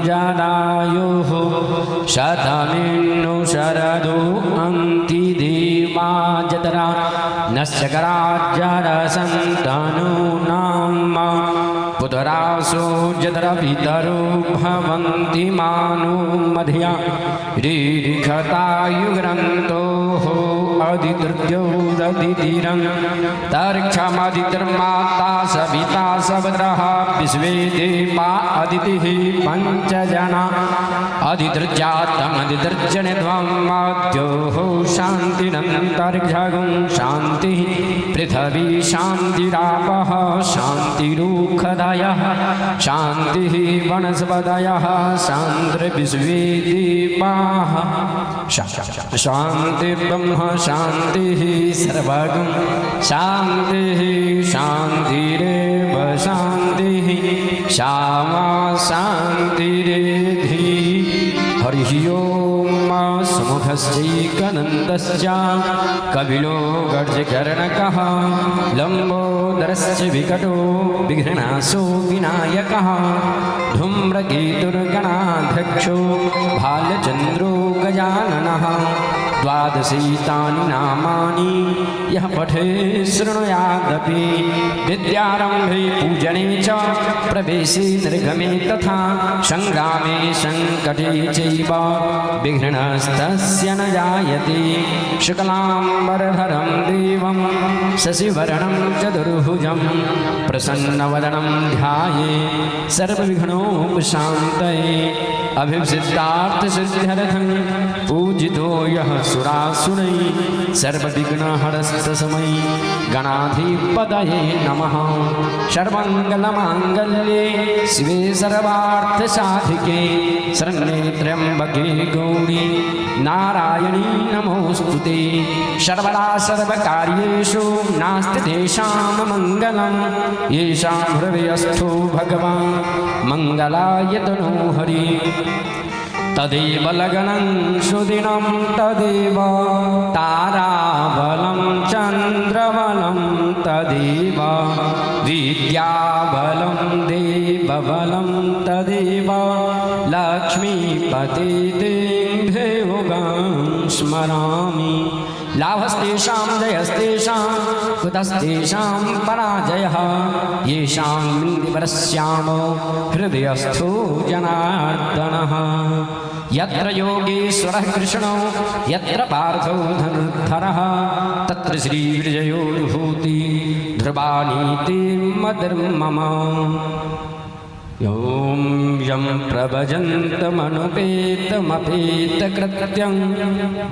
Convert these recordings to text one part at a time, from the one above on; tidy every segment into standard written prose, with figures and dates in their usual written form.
जरायुः शतमिन्नु शरदो अन्ति देवा जतरा नश्चकराजरसन्तनूनां पुतरासो जतरपितरो भवन्ति मानो मध्या रीरिखतायुग्रन्थोः अदितृद्योददितिरं तर्क्षमदितिर्माता सविता सभद्रः विश्वे देवा अदितिः पञ्चजना अदितृजातमदितर्जनिध्वमाद्योः शान्तिरन्तरिक्षगुं शान्तिः पृथिवी शान्तिरापः शान्तिरुखदयः शान्तिः वनस्पतयः शान्तिर्विश्वे देवाः शान्तिर्ब्रह्म शान्तिः सर्वगुं शान्तिः शान्तिरेव शान्तिः श्यामा शान्तिरेधि। हरिः ॐ। सुमुखश्चैकनन्दश्च कपिलो गर्जकर्णकः लम्बोदरश्च विकटो विघ्नाशो विनायकः धूम्रकेतुर्गणाध्यक्षो भालचन्द्रो गजाननः द्वादशैतानि नामानि यः पठे शृणुयादपि विद्यारम्भे पूजने च प्रवेशे निर्गमे तथा सङ्ग्रामे सङ्कटे चैव विघ्नस्तस्य न जायते। शुक्लाम्बरधरं देवं शशिवर्णं चतुर्भुजं प्रसन्नवदनं ध्याये सर्वविघ्नोपशान्तये। अभिसिद्धार्थसिद्ध्यर्थं पूजितो यः सुरासुरैः सर्वविघ्नहरस्तस्मै गणाधिपतये नमः। सर्वमङ्गलमाङ्गल्ये शिवे सर्वार्थसाधिके शरण्ये त्र्यम्बके गौरी नारायणी नमोऽस्तु ते। सर्वदा सर्वकार्येषु नास्ति तेषां मङ्गलं येषां हृदयस्थो भगवान् मङ्गलायतनो हरि। तदेव लग्नं सुदिनं तदेव ताराबलं चन्द्रबलं तदेव विद्याबलं देवबलं तदेव लक्ष्मीपतिं स्मरामि। लाभस्तेषां जयस्तेषां कुतस्तेषां पराजयः येषां इन्दीवरश्यामो हृदयस्थो जनार्दनः। यत्र योगेश्वरः कृष्णो यत्र पार्थो धनुर्धरः तत्र श्रीविजयो भूति ध्रुवानीतिर्मतिर्मम। ॐ यं प्रभजन्तमनुपेतमपेतकृत्यं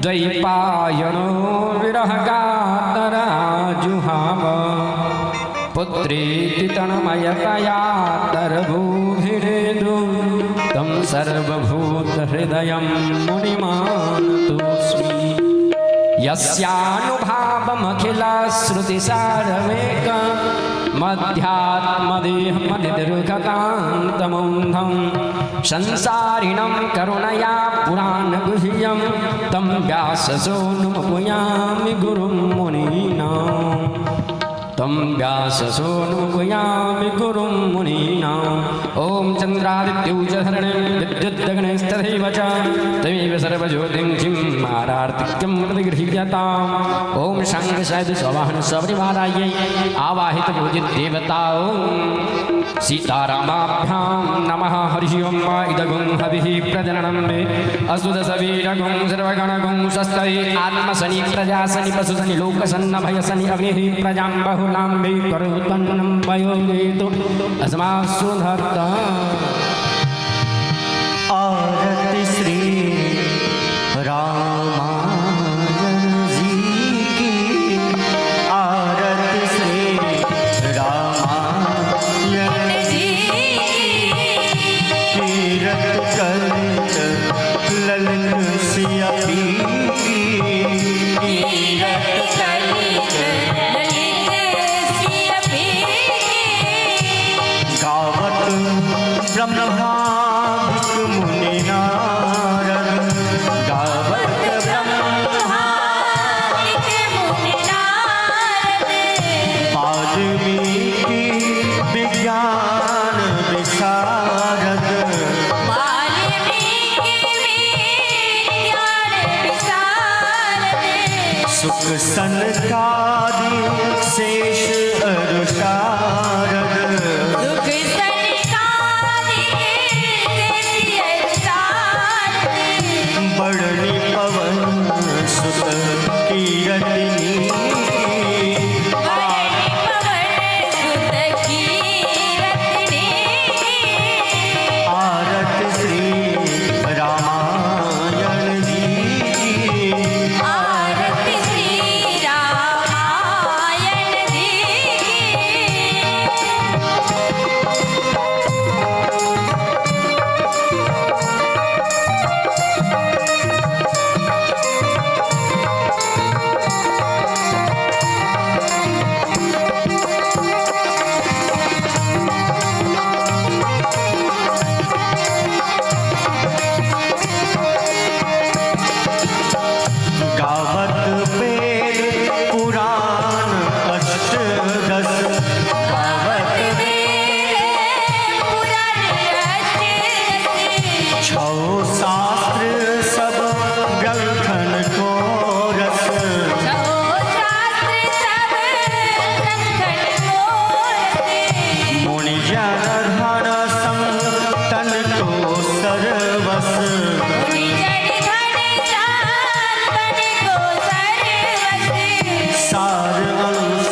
द्वैपायनो विरहगातराजुहाव पुत्रेति तन्मयतया तरभूभिरेदु तं सर्वभूतहृदयं मुनिमानतोऽस्मि। यस्यानुभावमखिलश्रुतिसारमेक मध्यात्मदेहमधिदुर्गतान्तमौन्धं संसारिणं करुणया पुराणगुह्यं तं व्याससूनुमुपयामि गुरुं मुनीनां तं व्याससूनुमुपयामि गुरुं मुनीनाम्। ॐ चन्द्रादित्यौ च धरणिं विद्युद्गणैस्तथैव च तमेव सर्वज्योतिं आरार्तिक्यं प्रतिगृह्यताम्। ॐ शङ्खसैद सवाहन सपरिवारायै आवाहित पूजित देवता ॐ सीतारामाभ्यां नमः। हरिः ओं। इदगुं हविः प्रजननं मे अस्तु दशवीरगुं सर्वगणगुं स्वस्तये। आत्मशनि प्रजाशनि पशुशनि लोकसन्न भयशनि अग्निः प्रजां बहुलां मे करोत्वन्नं वयोगेतु अस्मासु धत्ता। आरती श्री रामायण जी की, आरती श्री रामायण जी। कीरत कलित ललित सिया की। कीरत कलित ललित सिया। गावत ब्रह्मादिक मुनि नारद, गावत ब्रह्मा मुनि नारद। वाल्मीकि विज्ञान विशारद। वाल्मीकि सरवस। मुनि जड़ धन संतन को सरवस। सार अंश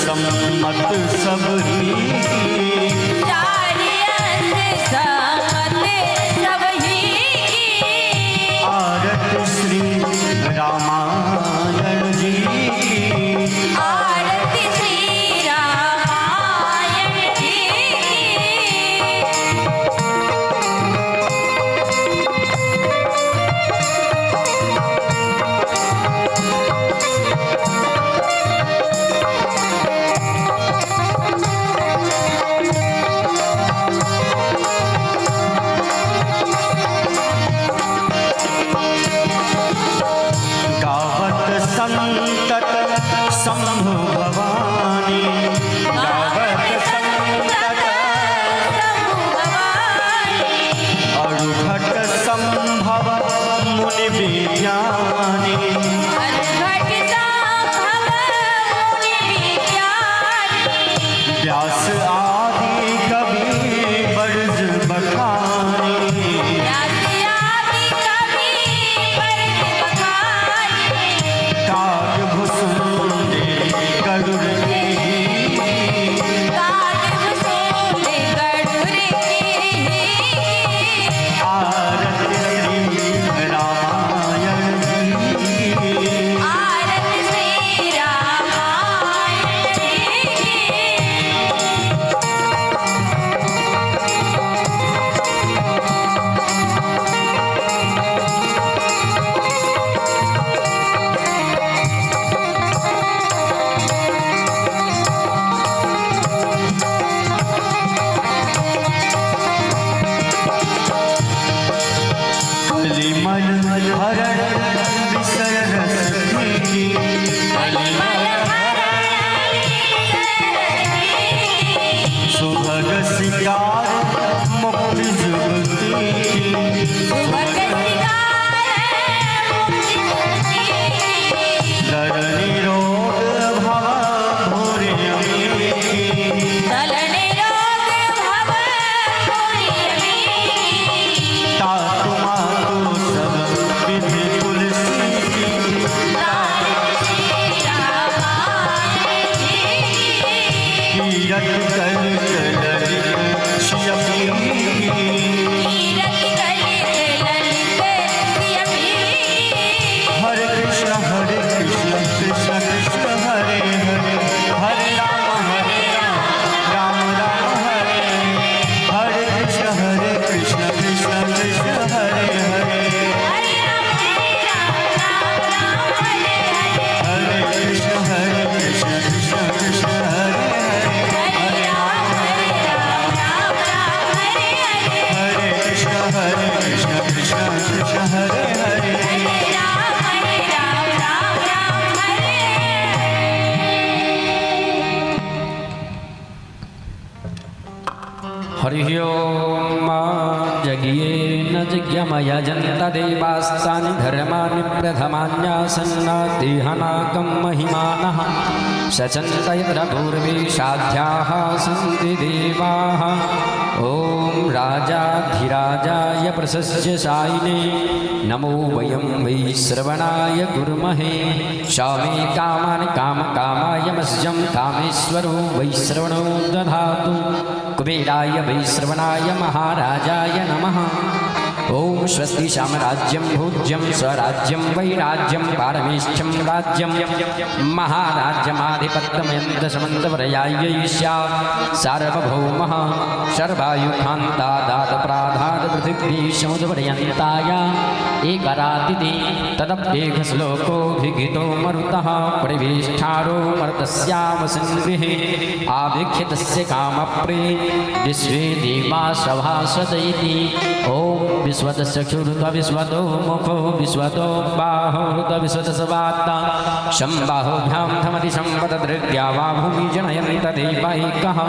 सम्मत सब ही की। सारी अंश सम्मत सब ही की। आरत श्री रामायण जी की। आरती श्री रामायण जी की। गावत संतत शंभु भवानी। गावत संतत शंभु भवानी। अरुघट संभव मुनि विज्ञानी। अनघट संभव मुनि विज्ञानी। व्यास आदि कवि बरज बखानी। व्यास आदि कवि बरज बखानी। काग भुसुंडे गरुड़ के। काग भुसुंडे गरुड़ की। आरत श्री रामायण जी की। आरत श्री रामायण जी की। कलिमल हरण विसर रस की। कलिमल हरण विसर की। सुभग सिंगार मुक्ति जुगती की। सुभग सिंगार मुक्ति जुगती की। धरणी रोग भव भूरि अमीकी। तलने रोग भव भूरि अमीकी। तात मातु सब विधि तुलसी की। तारक श्री रामायण जी की। कीरत कलित ललित सियपी की। कीरत कलित ललित सियपी की। हरे कृष्ण कृष्ण कृष्ण हरे हरे, हरे राम राम राम हरे हरे। हरे कृष्ण कृष्ण कृष्ण हरे हरे। हरे राम राम राम हरे हरे। हरे कृष्ण कृष्ण कृष्ण हरे हरे। हरे राम राम राम हरे हरे। हरे कृष्ण कृष्ण कृष्ण हरे हरे। हरे राम राम राम हरे हरे। हरिः ॐ जगिये न जज्ञमयजन्त देवास्तानि धर्माणि प्रथमान्यासन्नातिहनाकं महिमानः सचन्त यत्र पूर्वे साध्याः सन्ति देवाः। ॐ राजाधिराजाय प्रशस्य सायिने नमो वयं वै श्रवणाय कुर्महे। स्वामी कामान् कामकामाय मह्यं कामेश्वरो वै श्रवणो दधातु। कुबेराय वै श्रवणाय महाराजाय नमः। ॐ स्वस्ति साम्राज्यं भोज्यं स्वराज्यं वैराज्यं पारमेष्ठ्यं राज्यं महाराज्यमाधिपत्यमयन्तसमन्तवरयायै स्यात्। सार्वभौमः सर्वायुखान्तादातप्राधात् पृथिवी समुद्रपर्यन्ताया एकरातिथि तदप्येकश्लोकोऽभिगितो मरुतः परिवेष्ठारो मरुतस्यावसन् आवीक्ष्य कामप्रे विश्वे देवा सभासद इति। ॐ विश्वतश्चक्षुरुत विश्वतो मुखो विश्वतो बाहुरुत विश्वतस्वात्ता सम्बाहुभ्यां धमति सम्पदधृत्या वा भूमि जनयन्त देवैकः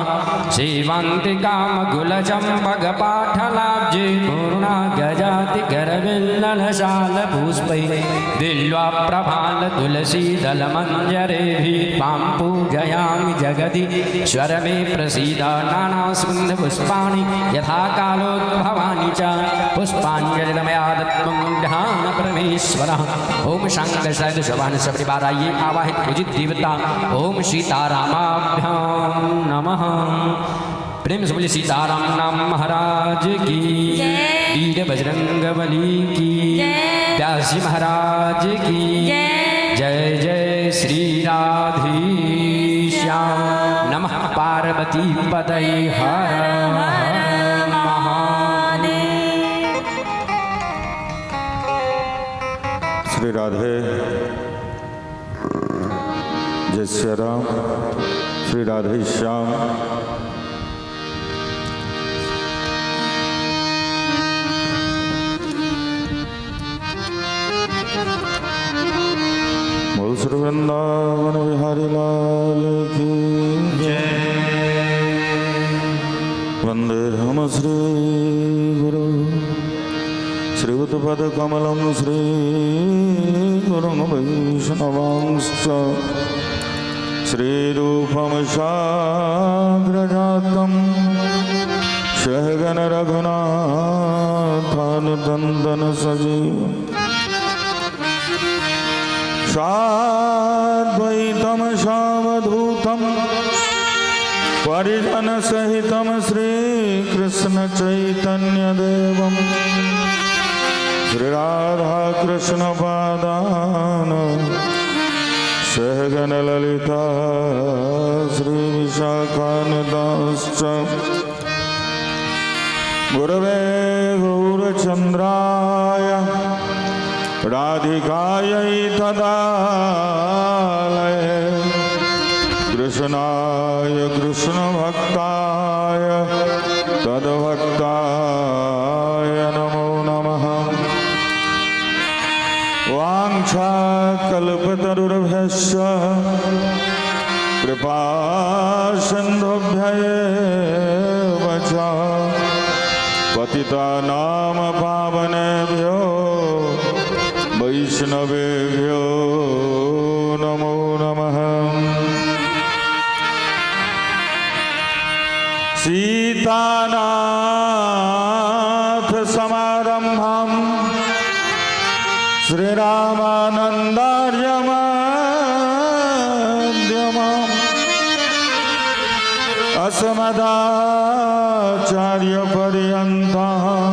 सेवान्ति कामगुलचम्पकपाठलाब्जे पूर्णा गजाति करविल्ललशालपुष्पैः बिल्वा प्रभाल तुलसीदलमञ्जरेभिः त्वां पूजयामि जगदीश्वर मे प्रसीद। नानासुगन्धपुष्पाणि यथा कालोद्भवानि च पुष्पांजलिमया दत्तं गृहाण परमेश्वर। ओम शांग शवान सपरिवाराये आवाहित पूजित देवता ओम सीतारामाभ्याम नमः। प्रेम से बोलिए सीताराम नाम महाराज की, वीर बजरंग बली की, व्यास जी महाराज की जय। जय श्री राधे श्याम। नमः पार्वती पतये हर हर महादेव। श्री राधे, जय श्री राम, श्री राधे श्याम। बोल श्री वृंदावन बिहारी लाल की जय। वंदे हम श्री गुरु श्रीयुतपद कमलं श्री गुरुं वैष्णवांश्च श्रीरूपं साग्रजातं सहगण रघुनाथानुदन्दन सजीव साद्वैतं सावधूतं परिजनसहितं श्रीकृष्ण चैतन्यदेवं श्रीराधाकृष्णपादान् सहगण ललिता श्रीविशाखान्वितांश्च। गुरवे गौरचन्द्राय राधिकायै तदालये कृष्णाय कृष्णभक्ताय तद्भक्ताय नमो नमः। वाञ्छाकल्पतरुर्भ्यश्च कृपा सिन्धुभ्य एव च पतितानां पावनेभ्यो वैष्णवेभ्यो नमो नमः। सीतानाथ समारंभम श्रीरामानन्दार्यमध्यमाम् अस्मदाचार्य पर्यन्तां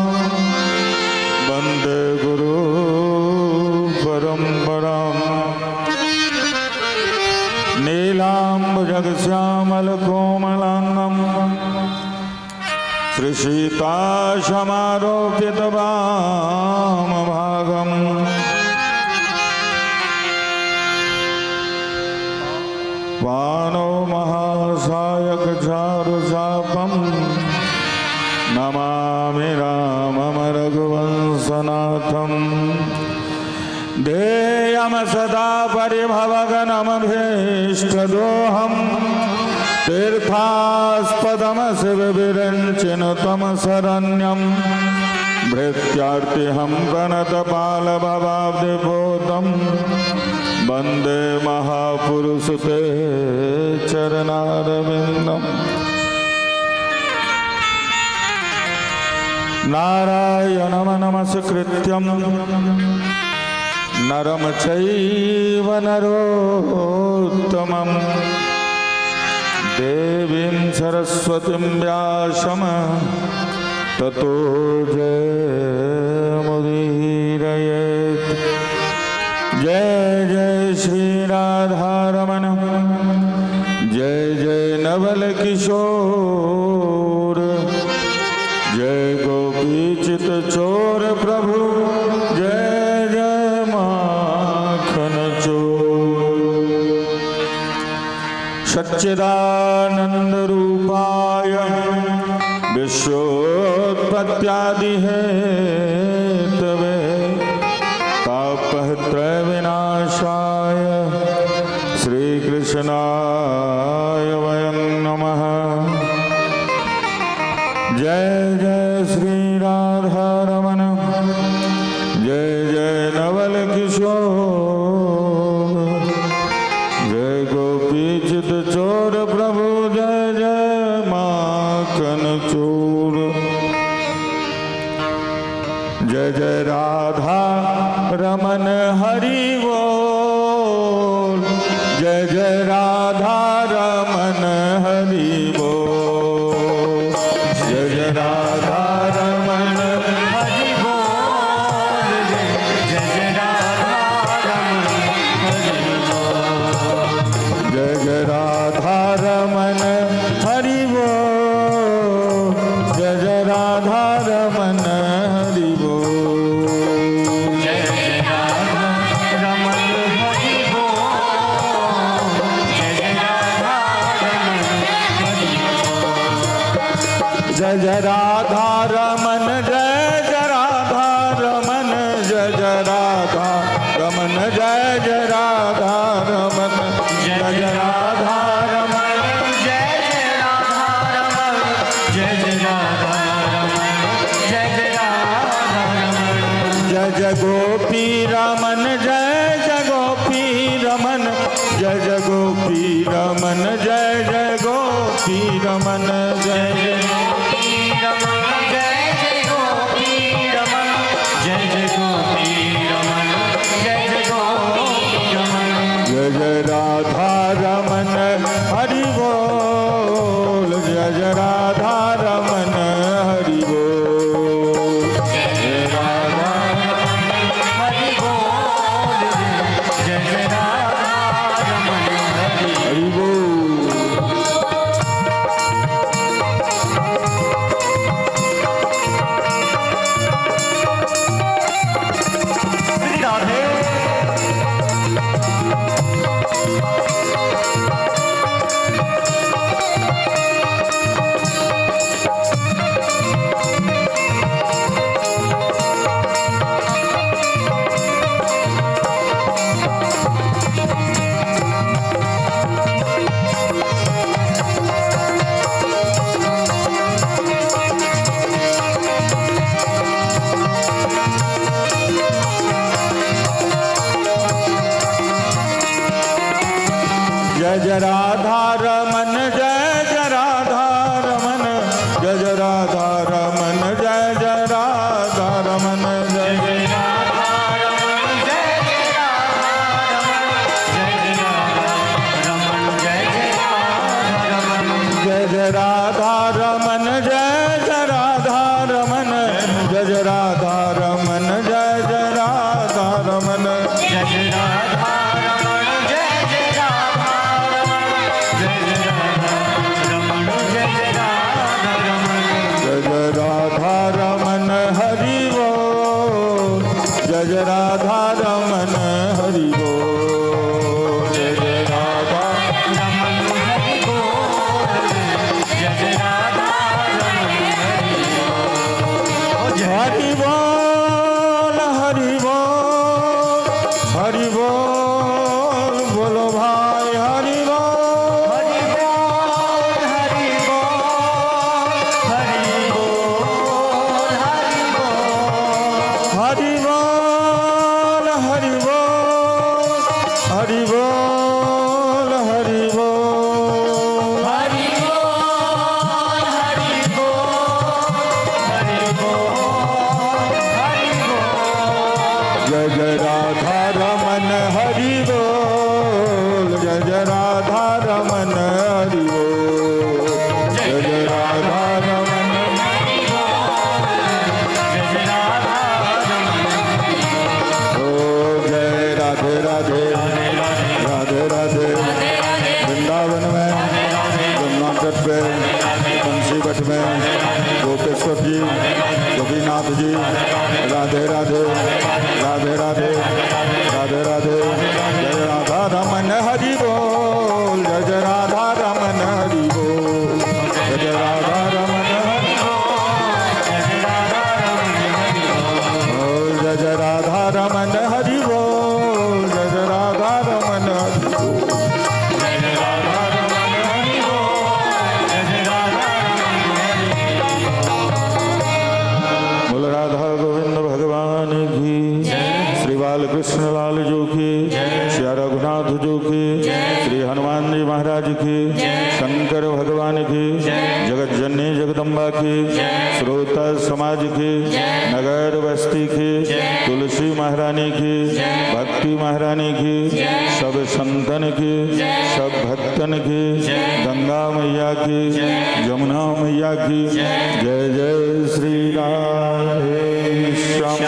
वन्दे गुरु परम्पराम्। नीलाम्बुजश्यामलकोमलाङ्गम् श्रीसीताशमारोपित वामभागम् पाणौ महासायक चारुचापं नमामि रामं रघुवंशनाथम्। ध्येयं सदा परिभवगणमभीष्टदोहं तीर्थास्पदं शिवविरञ्चिनु तं शरण्यं भृत्यार्तिहं प्रणतपालभवाब्धिपोतं वन्दे महापुरुष ते चरणारविन्दम्। नारायणं नमस्कृत्यं नरं चैव नरोत्तमं देवीं सरस्वतीं व्यासं ततो जयमुदीरयेत्। जय जय श्री राधारमण, जय जय नवल किशोर, जय गोपी चित चोर प्रभु, जय जय माखन चोर। सच्चिदानंद रूपाय विश्वोत्पत्त्यादि हेतवे तापत्रय विनाशाय श्रीकृष्णाय वयं नमः। जय जय श्री राधारमण, जय जय नवल किशोर, जय गोपी चित चोर प्रभु, जय जय माखन चोर। जय जय राधा रमन हरि बोल, जय जय राधा रमन हरि बोल, जय जय राधा रमन हरि बोल, जय जय राधा रमन हरि बोल, जय जय राधा रमन हरि बोल, जय जय राधा रमन हरि बोल, जय जय राधा रमन हरि बोल, जय जय राधा रमन हरि बोल, जय जय राधा रमन, जय जय राधा रमन, जय जय राधा रमन, जय जय राधा रमन, जय जय राधा रमन, जय जय राधा रमन, जय जय राधा रमन, जय जय राधा रमन, जय जय गोपी रमन, जय जय गोपी रमन, जय जय गोपी रमन, जय जय गोपी रमन, जय जय गोपी रमन, जय जय गोपी रमन, जय जय गोपी रमन, जय जय गोपी रमन, जय जय राधा रमन हरि बोल, जय जय राधा रमन हरि बोल, जय राधा हरि बोल, जय जय राधा रमन हरि हरि बोल। श्री राधे। जय जय राधा रमन, जय जय राधा रमन, जय जय राधा रमन, जय जय राधा रमन, जय जय राधा रमन, जय जय राधा रमन, जय जय राधा रमन, जय जय राधा रमन, जय जय राधा रमन, जय जय राधा रमन, जय जय राधा रमन, जय जय राधा रमन, जय जय राधा रमन, जय जय राधा रमन, जय जय राधा रमन, जय जय राधा रमन, जय जय राधा रमन हरि बोल, जय जय राधा रमन हरि बोल, जय जय राधा रमन हरि बोल, जय जय राधा रमन हरि बोल, जय हरि बोल, हरि बोल, हरि बोल, बोलो भाई हरि बोल, हरि बोल, हरि बोल, हरि बोल, हरि बोल, हरि बोल, हरि बोल, हरि बोल, हरि बोल, हरि बोल, हरि बोल, हरि बोल, हरि बोल, जय जय राधा रमन हरि बोल, जय जय राधा रमन हरि बोल, जय जय राधा रमन, हरि बोल, जय जय राधा रमन, ओ जय राधे राधे राधे राधे, राधे राधे, वृंदावन में, यमुना तट पे, बंसीवट में, गोपेश्वर जी, गोपीनाथ जी, राधे राधे, राधे राधे, राधे राधे, जय राधा रमन हरि बोल, जय जय राधा रमन हरि बोल, जय जय राधा रमन हरि जय जय राधा रमन हरि बोल, बोल, जय जय राधा रमन हरि बोल, जय जय राधा रमन हरि बोल, जय जय राधा रमन हरि बोल, जय जय राधा रमन हरि बोल राधा गोविंद भगवान की, श्री बालकृष्ण लाल जो की, श्री रघुनाथ जो की, श्री हनुमान जी महाराज की, शंकर भगवान की, जगत जननी जगदम्बा जगदम्बा की, श्रोता समाज की, नगर बस्ती की, तुलसी महारानी की, भक्ति महारानी की, सब संतन की, सब भक्तन की, गंगा मैया की, जमुना मैया की जय जय श्री राधे श्याम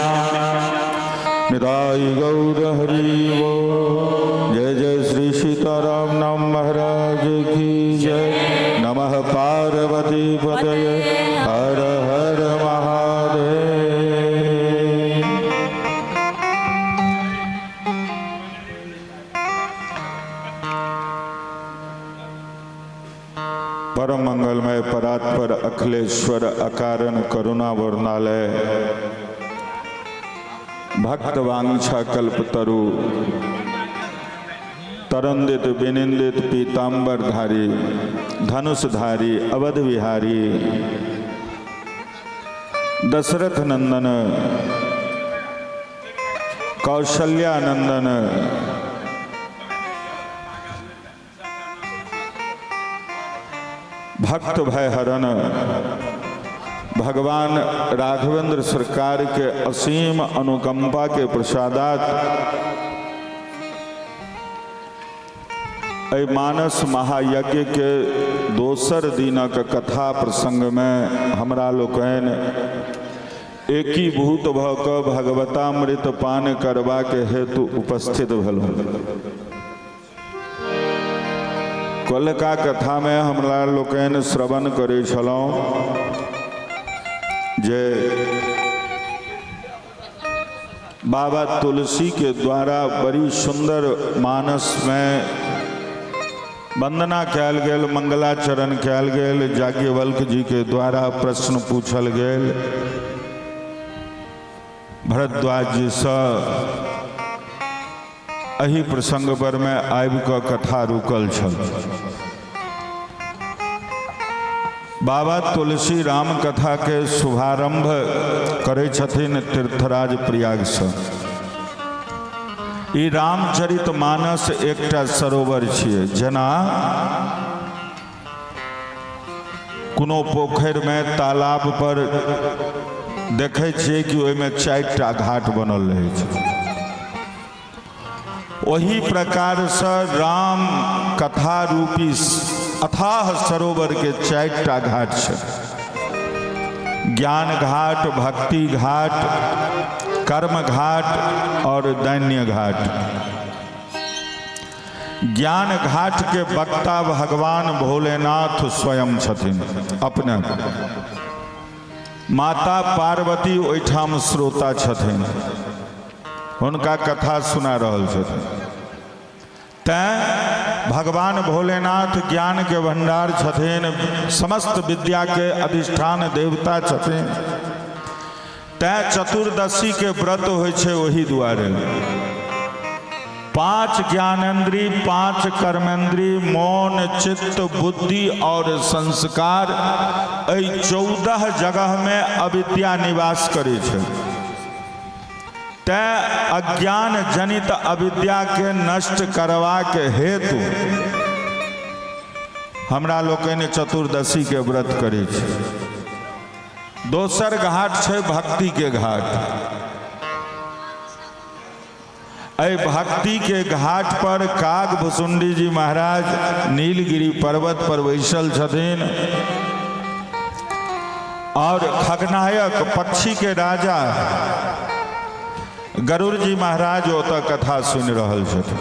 निताई गौर हरि बोल। जय जय श्री सीताराम नाम महाराज की जय। नमः पार्वती पतये हर हर महादेव। परम मंगलमय परात्पर अखिलेश्वर अकारण करुणा वर्णालय भक्त वांछा कल्पतरु तरंदित विनिंदित पीतांबरधारी धनुषधारी अवध विहारी दशरथ नंदन कौशल्यानंदन भक्त भयहरण भगवान राघवेंद्र सरकार के असीम अनुकंपा के प्रसादात एहि मानस महायज्ञ के दोसर दिनक कथा प्रसंग में हमरा लोकनि एकीभूत भऽ कऽ भगवतामृत पान करबाक हेतु उपस्थित भेलहुँ। कल्हका कथामे हमरा लोकनि श्रवण करै छलहुँ जे बाबा तुलसी के द्वारा बड़ी सुंदर मानस में वंदना कयल गेल, मंगलाचरण कयल गेल, याज्ञवल्क्य जी के द्वारा प्रश्न पूछल गेल भरद्वाज जी सँ। एहि प्रसंग पर में आबि कऽ कथा रुकल छल। बाबा तुलसी राम कथा के शुभारंभ करै छथिन तीर्थराज प्रयाग सँ। ई रामचरित मानस एकटा सरोवर छियै। जेना कोनो पोखरिमे तालाब पर देखै छियै कि ओहिमे 4टा घाट बनल रहै छै, ओही प्रकारसँ राम कथा रूपी अथाह सरोवरके 4टा घाट छै। ज्ञान घाट, भक्ति घाट, कर्म घाट और दैन्य घाट। ज्ञान घाट के वक्ता भगवान भोलेनाथ स्वयं छथिन अपने, माता पार्वती ओहिठाम श्रोता छथिन, हुनका कथा सुना रहल छथिन। तैं भगवान भोलेनाथ ज्ञान के भंडार छथिन, समस्त विद्या के अधिष्ठान देवता छथिन। तैं चतुर्दशी के व्रत होइ छै ओहि दुआरे। 5 ज्ञानेन्द्री, 5 कर्मेंद्री, मौन, चित्त, बुद्धि और संस्कार, एहि 14 जगह में अविद्या निवास करै छै। तैं अज्ञान जनित अविद्या के नष्ट करबाक हेतु हमरा लोकनि चतुर्दशी के व्रत करै छी। दोसर घाट छै भक्ति के घाट। एहि भक्ति के घाट पर काग भुसुंडी जी महाराज नीलगिरी पर्वत पर बैसल छथिन और खगनायक पक्षी के राजा गरुड़ जी महाराज ओतऽ कथा सुनि रहल छथिन।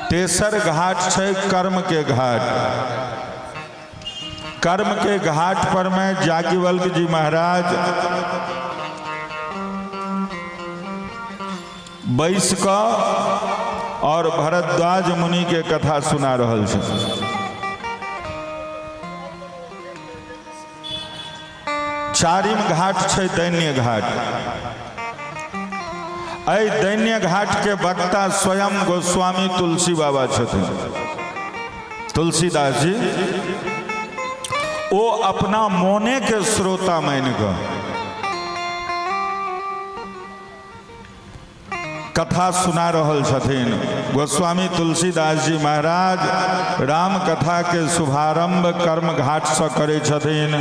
तेसर घाट छै कर्म के घाट। कर्म के घाट पर में याज्ञवल्क्य जी महाराज बैस कऽ और भरद्वाज मुनि के कथा सुना रहल छथिन। चारिम घाट छै दैन्य घाट। एहि दैन्य घाट के वक्ता स्वयं गोस्वामी तुलसी बाबा छथिन, तुलसीदास जी। ओ अपना मोने के श्रोता मानि कऽ कथा सुना रहल छथिन। गोस्वामी तुलसीदास जी महाराज राम कथा के शुभारंभ कर्म घाट से करै छथिन।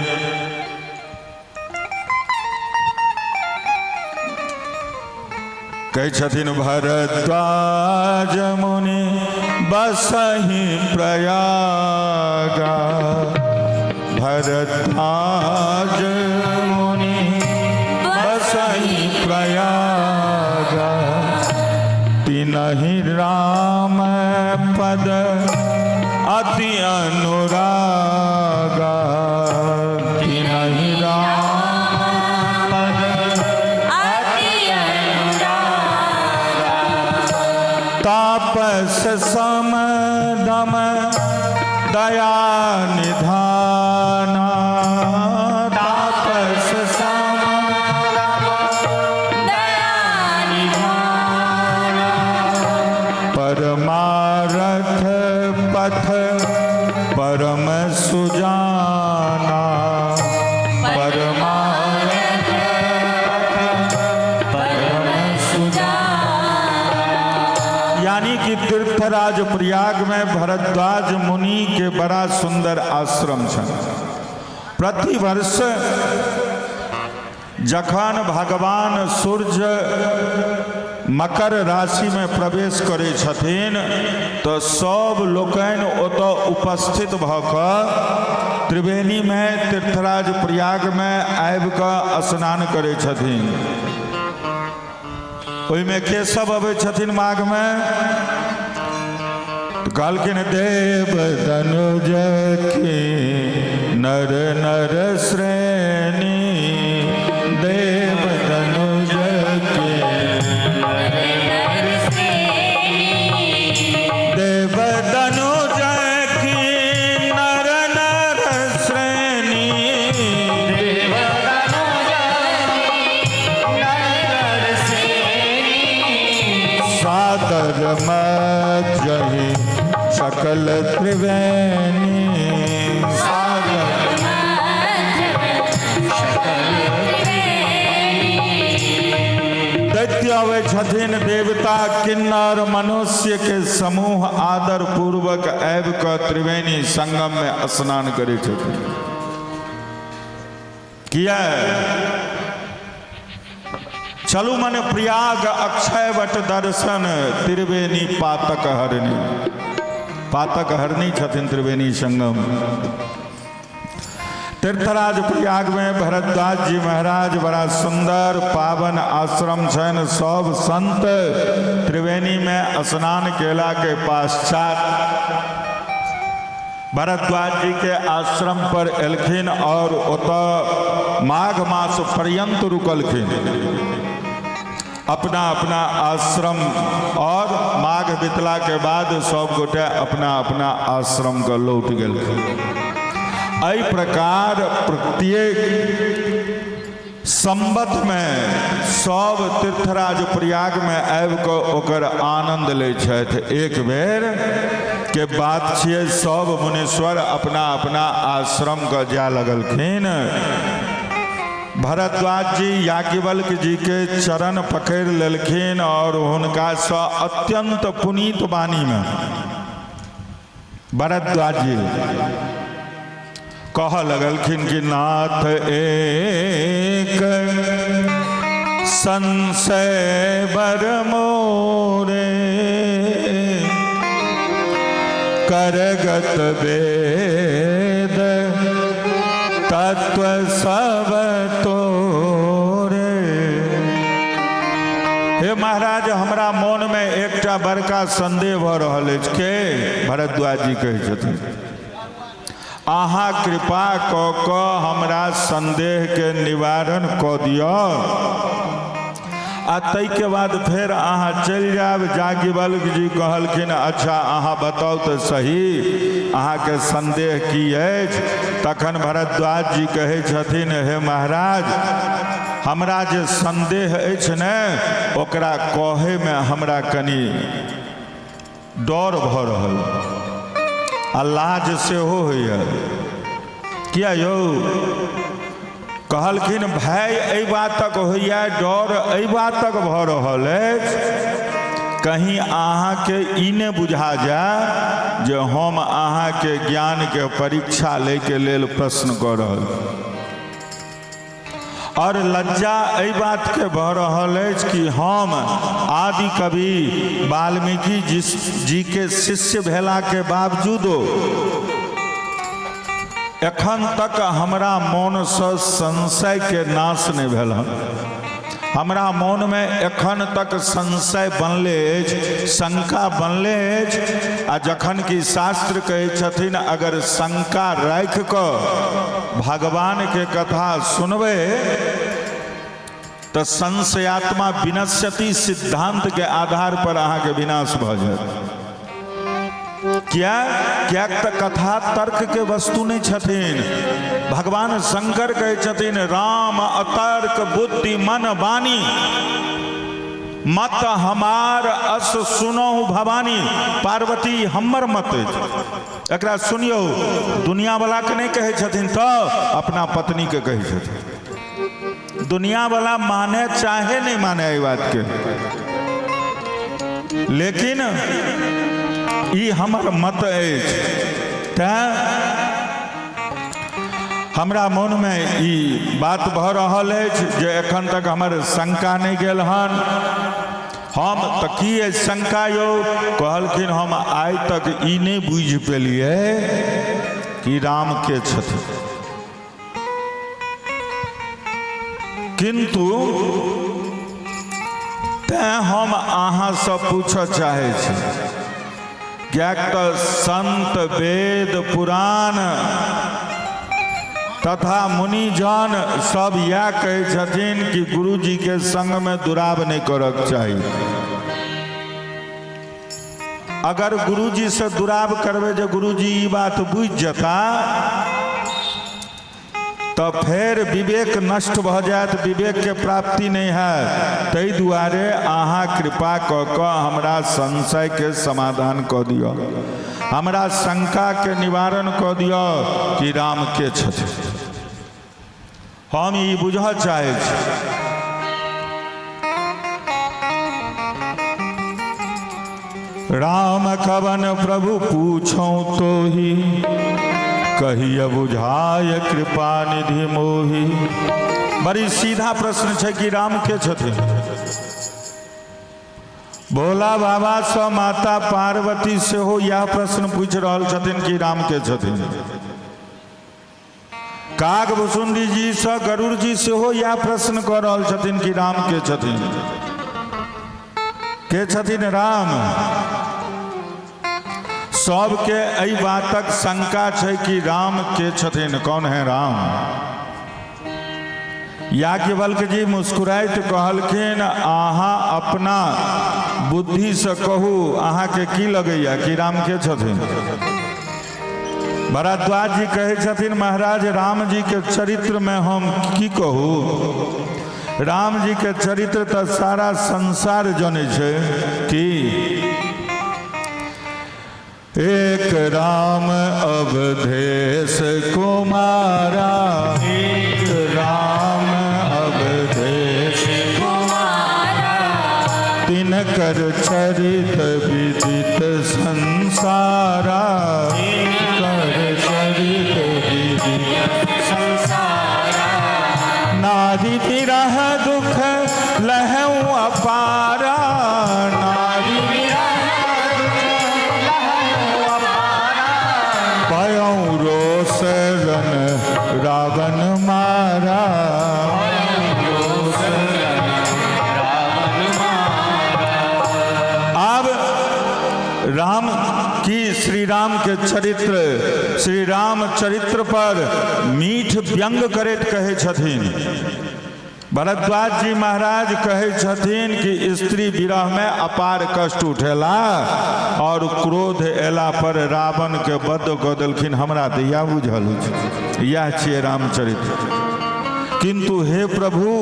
कहै छथिन भरद्वाज मुनि बसहि प्रयागा, भरद्वाज मुनि बसहि प्रयागा, तिनहि राम पद अति अनुरागा, तिनहि राम पद अति अनुरागा। तापस सम दम दया निधाना, तापस सम दया निधाना। परमारथ पथ परम सुजाना, परमारथ पथ परम सुजाना। यानी कि तीर्थराज प्रयाग में भरद्वाज मुनि के बड़ा सुंदर आश्रम छनि। प्रतिवर्ष जखन भगवान सूर्य मकर राशि में प्रवेश करै छथिन तो सब लोकनि ओतऽ उपस्थित भऽ कऽ त्रिवेणी में तीर्थराज प्रयाग में आबि कऽ स्नान करै छथिन। ओहिमे के सब अबै छथिन माघमे? तऽ कहलखिन देव दनुज के नर नर श्रेणी, देव दनुज के नर नर श्रेणी। देव दनुज की नर नर श्रेणी, देव दनुज नर नर श्रेणी। सादर मजहि सकल त्रिवेणी, सादर दैत्य अबै छथिन, देवता किन्नर मनुष्य के समूह आदर पूर्वक आबि कऽ त्रिवेणी संगम में स्नान करै छथिन। किया? चलू मन प्रयाग अक्षय वट दर्शन त्रिवेणी पातक हरणी। पातक हरणी छथिन त्रिवेणी संगम। तीर्थराज प्रयाग में भरद्वाज जी महाराज बड़ा सुंदर पावन आश्रम छनि। सब संत त्रिवेणी में स्नान केला के पश्चात भरद्वाज जी के आश्रम पर एलखिन और ओतऽ माघ मास पर्यंत रुकलखिन अपना अपना आश्रम, और माघ बितला के बाद सब गोटे अपना अपना आश्रम के लौट गेलखिन। एहि प्रकार प्रत्येक संवत में सब तीर्थराज प्रयाग में आबि कऽ ओकर आनंद लै छथि। एक बेर के बात छियै, सब मुनीश्वर अपना अपना आश्रम के जाय लगलखिन। भरद्वाज जी याज्ञवल्क्य जी के चरण पकड़ि लेलखिन और हुनकासँ अत्यंत पुनीत वाणी में भरद्वाज जी कहऽ लगलखिन कि नाथ एक संशय बर मोरे, करगत वेद तत्व सब तोरे। हे महाराज, हमरा मोन में एकटा बड़का संदेह भऽ रहल अछि। के भरद्वाज जी कहै छथिन, अहाँ कृपा कऽ कऽ हमरा संदेह के निवारण कऽ दिअ आ ताहिके बाद फेर अहाँ चलि जायब। याज्ञवल्क्य जी कहलखिन, अच्छा अहाँ बताउ तऽ सही, अहाँके संदेह की अछि? तखन भरद्वाज जी कहै छथिन, हे महाराज, हमरा जे संदेह अछि ने ओकरा कहैमे हमरा कनि डर भऽ रहल आ लाज सेहो होइए। किया यौ? कहलखिन भाय एहि बातक होइए डर, एहि बातक भऽ रहल अछि कहीं अहाँके ई नहि बुझा जाय जे हम अहाँके ज्ञानके परीक्षा लैके लेल प्रश्न कऽ रहल छी। और लज्जा एहि बातके भऽ रहल अछि कि हम आदि कवि वाल्मीकि जीके शिष्य भेलाके बावजूदो एखन तक हमरा मोनसँ संशयके नाश नहि भेल हन। हमरा मोनमे एखन तक संशय बनले अछि, शंका बनले अछि। आ जखन कि शास्त्र कहै छथिन अगर शंका राखि कऽ भगवानके कथा सुनबै तऽ संशयात्मा विनश्यति सिद्धांतके आधार पर अहाँके विनाश भऽ जायत। किया? किएक तऽ कथा तर्कके वस्तु नहि छथिन। भगवान शंकर कहै छथिन राम अतर्क बुद्धि मन वाणी मत हमार अस सुनहु भवानी। पार्वती हमर मत अछि, एकरा सुनियौ। दुनियावलाके नहि कहै छथिन तऽ अपना पत्नीके कहै छथिन। दुनियावला माने चाहे नहि माने एहि बातके, लेकिन ई हमर मत अछि। तैँ हमरा मोनमे ई बात भऽ रहल अछि जे एखन तक हमर शंका नहि गेल हन। हम तऽ की अछि शंका यौ? कहलखिन हम आइ तक ई नहि बुझि पेलियै कि राम के छथिन, किन्तु तैँ हम अहाँसँ पूछऽ चाहै छी, किएक तऽ संत वेद पुराण तथा मुनिजन सब इएह कहै छथिन कि गुरुजीके संगमे दुराब नहि करक चाही। अगर गुरुजीसँ दुराब करबै जे गुरुजी ई बात बुझि जेता तऽ फेर विवेक नष्ट भऽ जायत, विवेकके प्राप्ति नहि हैत। ताहि दुआरे अहाँ कृपा कऽ कऽ हमरा संशयके समाधान कऽ दिअ, हमरा शंकाके निवारण कऽ दिअ कि राम के छथिन। हम ई बुझऽ चाहै छी। राम कवन प्रभु पूछो तोही, कहिय बुझाय कृपा निधि मोही। बड़ी सीधा प्रश्न छै कि राम के छथिन। भोला बाबा सँ माता पार्वती सेहो यह प्रश्न पूछि रहल छथिन कि राम के छथिन। काक भुसुंडी जी सँ गरुड़ जी सेहो यह प्रश्न कऽ रहल छथिन कि राम के छथिन, के छथिन राम। सबके एहि बातक शंका छै कि राम के छथिन, कौन है राम। याज्ञवल्क्य जी मुस्कुराइत कहलखिन अहाँ अपना बुद्धिसँ कहू, अहाँके की लगैया कि राम के छथिन। भरद्वाज जी कहै छथिन महाराज राम जी के चरित्र में हम की कहू, राम जी के चरित्र तऽ सारा संसार जनै छै कि एक राम अवधेश कुमारा, एक राम अवधेश कुमारा, तिनकर चरित विदित संसारा, कर चरित विदित संसारा, नारी विरह दुख लहु अपारा, नारी पयौ रोष रन रावण मारा। आब राम की श्री राम के चरित्र, श्री राम चरित्र पर मीठ व्यंग करैत कहै छथिन भरद्वाज जी महाराज, कहै छथिन कि स्त्री विरह में अपार कष्ट उठेला और क्रोध एला पर रावण के वध कऽ देलखिन। हमरा तऽ इएह बुझल अछि, इएह छियै रामचरित्र। किंतु हे प्रभु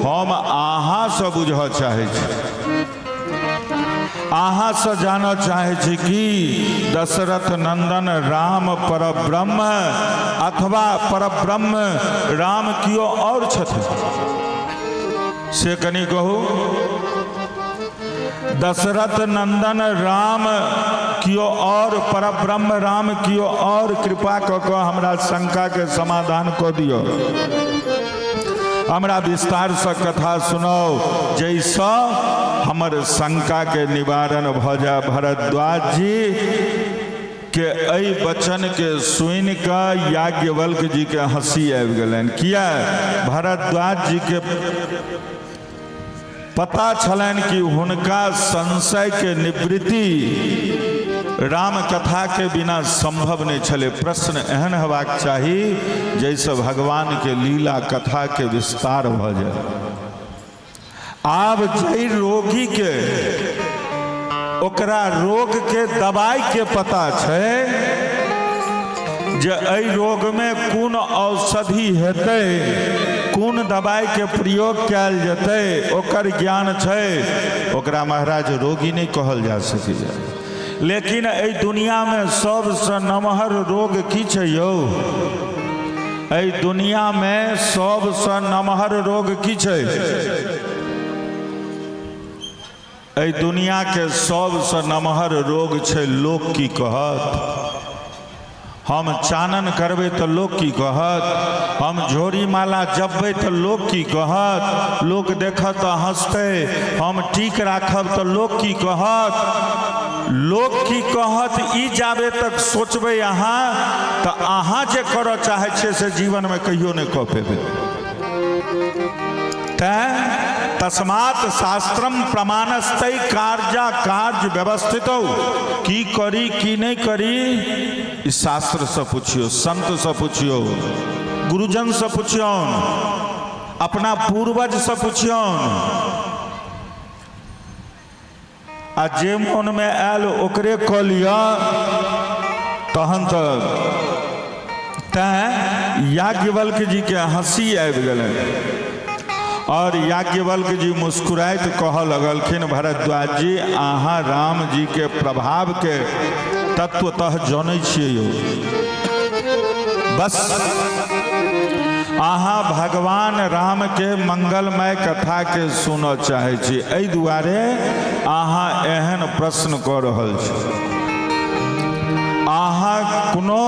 हम अहाँसँ बुझऽ चाहै छी। अहाँसँ जानऽ चाहै छी कि दशरथ नन्दन राम परब्रह्म अथवा परब्रह्म राम कियो आओर छथिन से कनि कहू। दशरथ नन्दन राम कियो आओर, परब्रह्म राम कियो आओर, कृपा कऽ कऽ हमरा शंकाके समाधान कऽ दियौ, हमरा विस्तारसँ कथा सुनाउ जाहिसँ हमर शंकाके निवारण भऽ जाय। भरद्वाज जी के एहि वचनके सुनि कऽ याज्ञवल्क्य जीके हँसी आबि गेलनि। किया? भरद्वाज जीके पता छलनि कि हुनका संशयके निवृत्ति राम कथाके बिना संभव नहि छलै। प्रश्न एहन हेबाक चाही जाहिसँ भगवानके लीला कथाके विस्तार भऽ जाय। आब जाहि रोगीके ओकरा रोगके दवाइके पता छै जे एहि रोगमे कोन औषधि हेतै, कोन दवाइके प्रयोग कयल जेतै, ओकर ज्ञान छै, ओकरा महाराज रोगी नहि कहल जा सकैए। लेकिन एहि दुनियामे सबसँ नमहर रोग की छै यौ? एहि दुनियामे सबसँ नमहर रोग की छै? एहि दुनियाके सबसँ नमहर रोग छै लोक की कहत। हम चानन करबै तऽ लोक की कहत, हम झोरी माला जपबै तऽ लोक की कहत, लोक देखत तऽ हँसतै, हम टीक राखब तऽ लोक की कहत। लोक की कहत ई जाबे तक सोचबै अहाँ तऽ अहाँ जे करऽ चाहै छियै से जीवनमे कहियो नहि कऽ पेबै। तैं तस्मात् शास्त्रम प्रमाणस्तै कार्या कार्य व्यवस्थित, की करी की नहि करी ई शास्त्रसँ पुछियौ, संतसँ पुछियौ, गुरुजनसँ पुछियौन, अपना पूर्वजसँ पुछियौन, आ जे मोनमे आयल ओकरे कऽ लिअ तहन तऽ। तैँ याज्ञवल्क्य जीके हँसी आबि गेलनि आओर याज्ञवल्क्य जी मुस्कुराइत कहऽ लगलखिन, भरद्वाज जी अहाँ राम जीके प्रभावके तत्वतः जनै छियै यौ, बस अहाँ भगवान रामके मंगलमय कथाके सुनऽ चाहै छी, एहि दुआरे अहाँ एहन प्रश्न कऽ रहल छी। अहाँ कोनो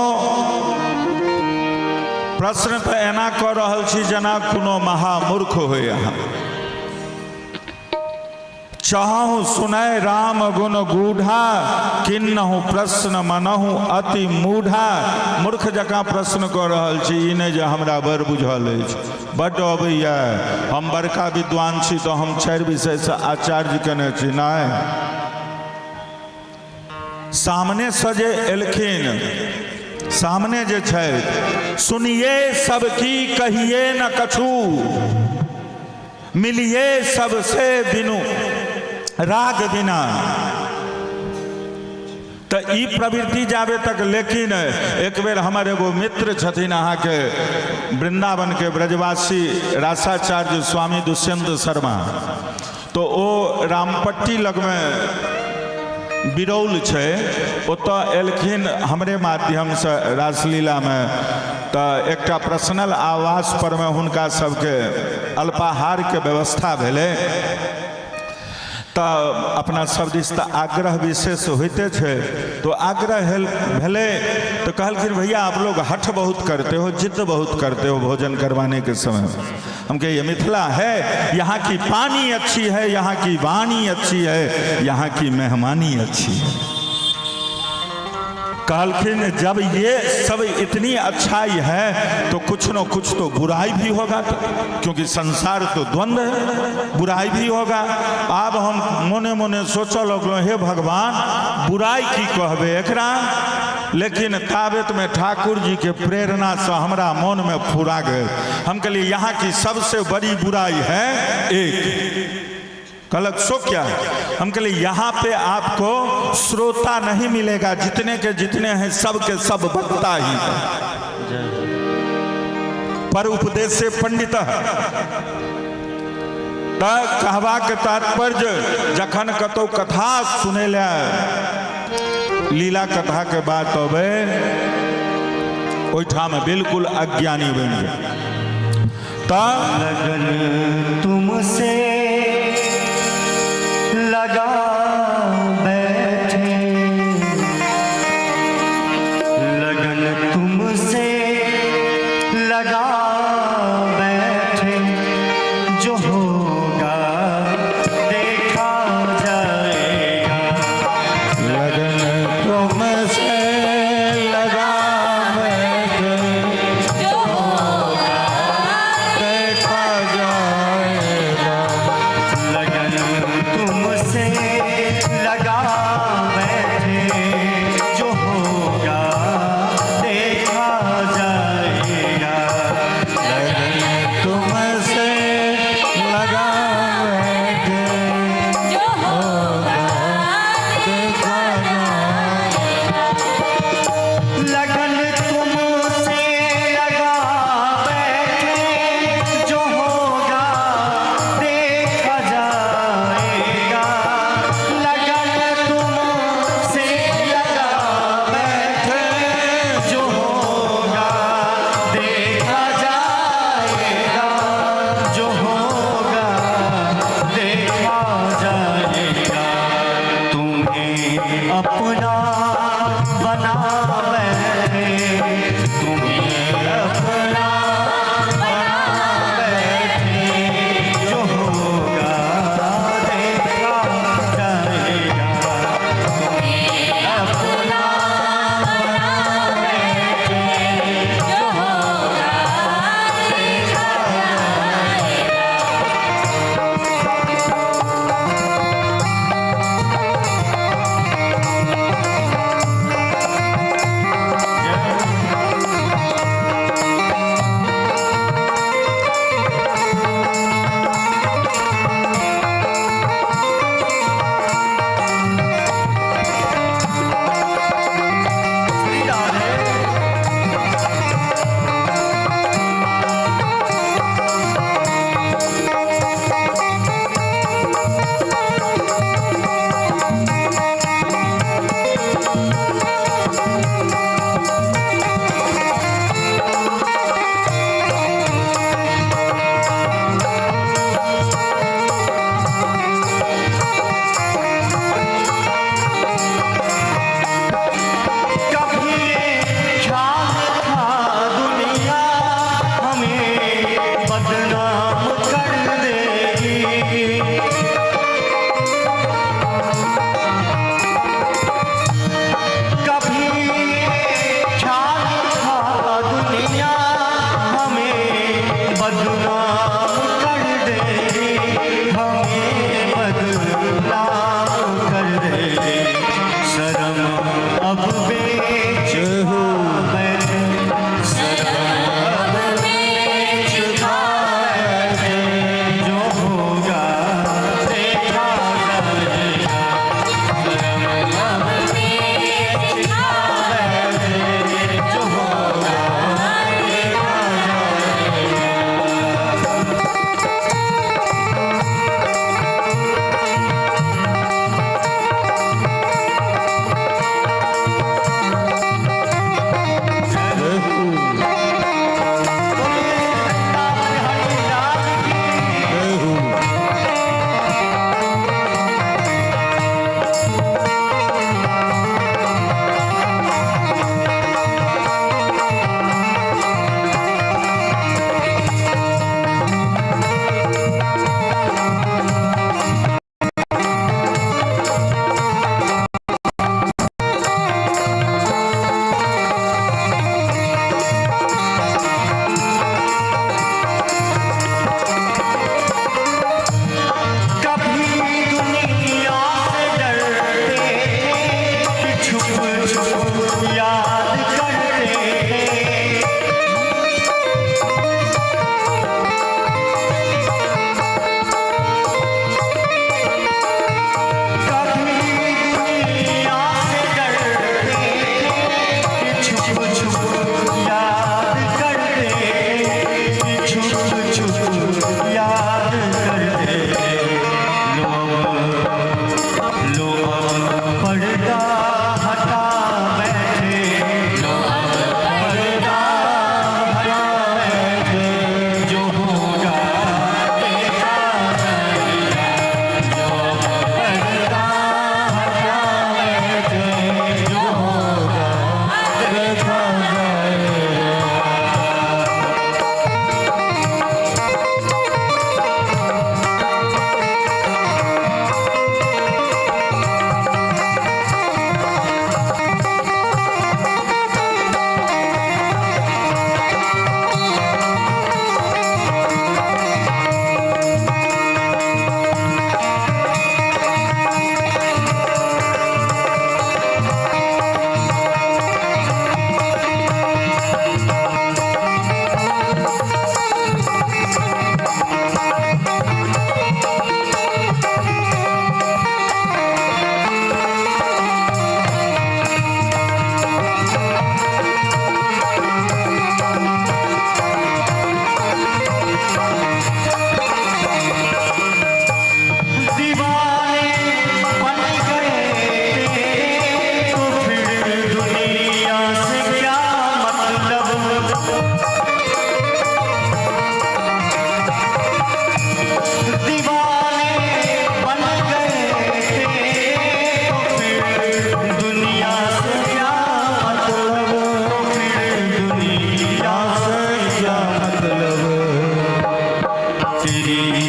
प्रश्न तऽ एना कऽ रहल छी जेना कोनो महामूर्ख होइ। अहाँ चाहु सुनय राम गुण गूढ़ा, किन्नहु प्रश्न मनहु अति मूढ़ा। मूर्ख जकाँ प्रश्न कऽ रहल छी, ई नहि जे हमरा बड़ बुझल अछि, बड्ड अबैए, हम बड़का विद्वान छी तऽ हम 4 विषयसँ आचार्य केने छी। नहि, सामनेसँ जे एलखिन, सामने जे छथि, सुनिए सब की कहिए न कछु, मिलिए सबसे बिनु राग बिना। तऽ ई प्रवृत्ति जाबे तक। लेकिन एक बेर हमर एगो मित्र छथिन अहाँके वृंदावनके ब्रजवासी रासाचार्य स्वामी दुष्यंत शर्मा, तो ओ रामपट्टी लगमे बिरौल छै, ओतऽ एलखिन हमरे माध्यमसँ रासलीलामे। तऽ एकटा पर्सनल आवास परमे हुनका सबके अल्पाहारके व्यवस्था भेलै। तऽ अपना सब दिस तऽ आग्रह विशेष होइते छै, तो आग्रह भेलै तऽ कहलखिन भैया आप लोग हठ बहुत करते हो, जिद बहुत करते हो भोजन करवाने के समय। हम कहिए मिथिला है, यहाँ की पानी अच्छी है, यहाँ की वाणी अच्छी है, यहाँ की मेहमानी अच्छी है। कहलखिन जब ये सब इतनी अच्छाई है तो कुछ न कुछ तो बुराई भी होगा, तो, क्योंकि संसार तो द्वंद्व है, बुराई भी होगा। आब हम मोने मोने सोचऽ लगलहुँ, हे भगवान बुराई की कहबे एकरा। लेकिन ताबत में ठाकुर जी के प्रेरणा से हमरा मन में फुरा गए। हम कहलिए यहाँ की सबसे बड़ी बुराई है एक। कहलक सो क्या? हम कहलिए यहाँ पे आपको श्रोता नहीं मिलेगा, जितने के जितने हैं सब के सब वक्ता ही है। पर उपदेश से पंडित। तऽ कहबाक तात्पर्य, जखन कतौ कथा सुनै लए लीला कथा के बात अबै, ओहिठाम बिल्कुल अज्ञानी बनि जाय। तऽ लगन तुमसे लगा बैठे, लगन तुमसे लगा बैठे, जो होगा देखा जाएगा। लगन तुमसे लगा बैठे, जो होगा देखा जाएगा। लगन तुमसे लगा बैठे, जो होगा देखा जाएगा। लगन तुमसे लगा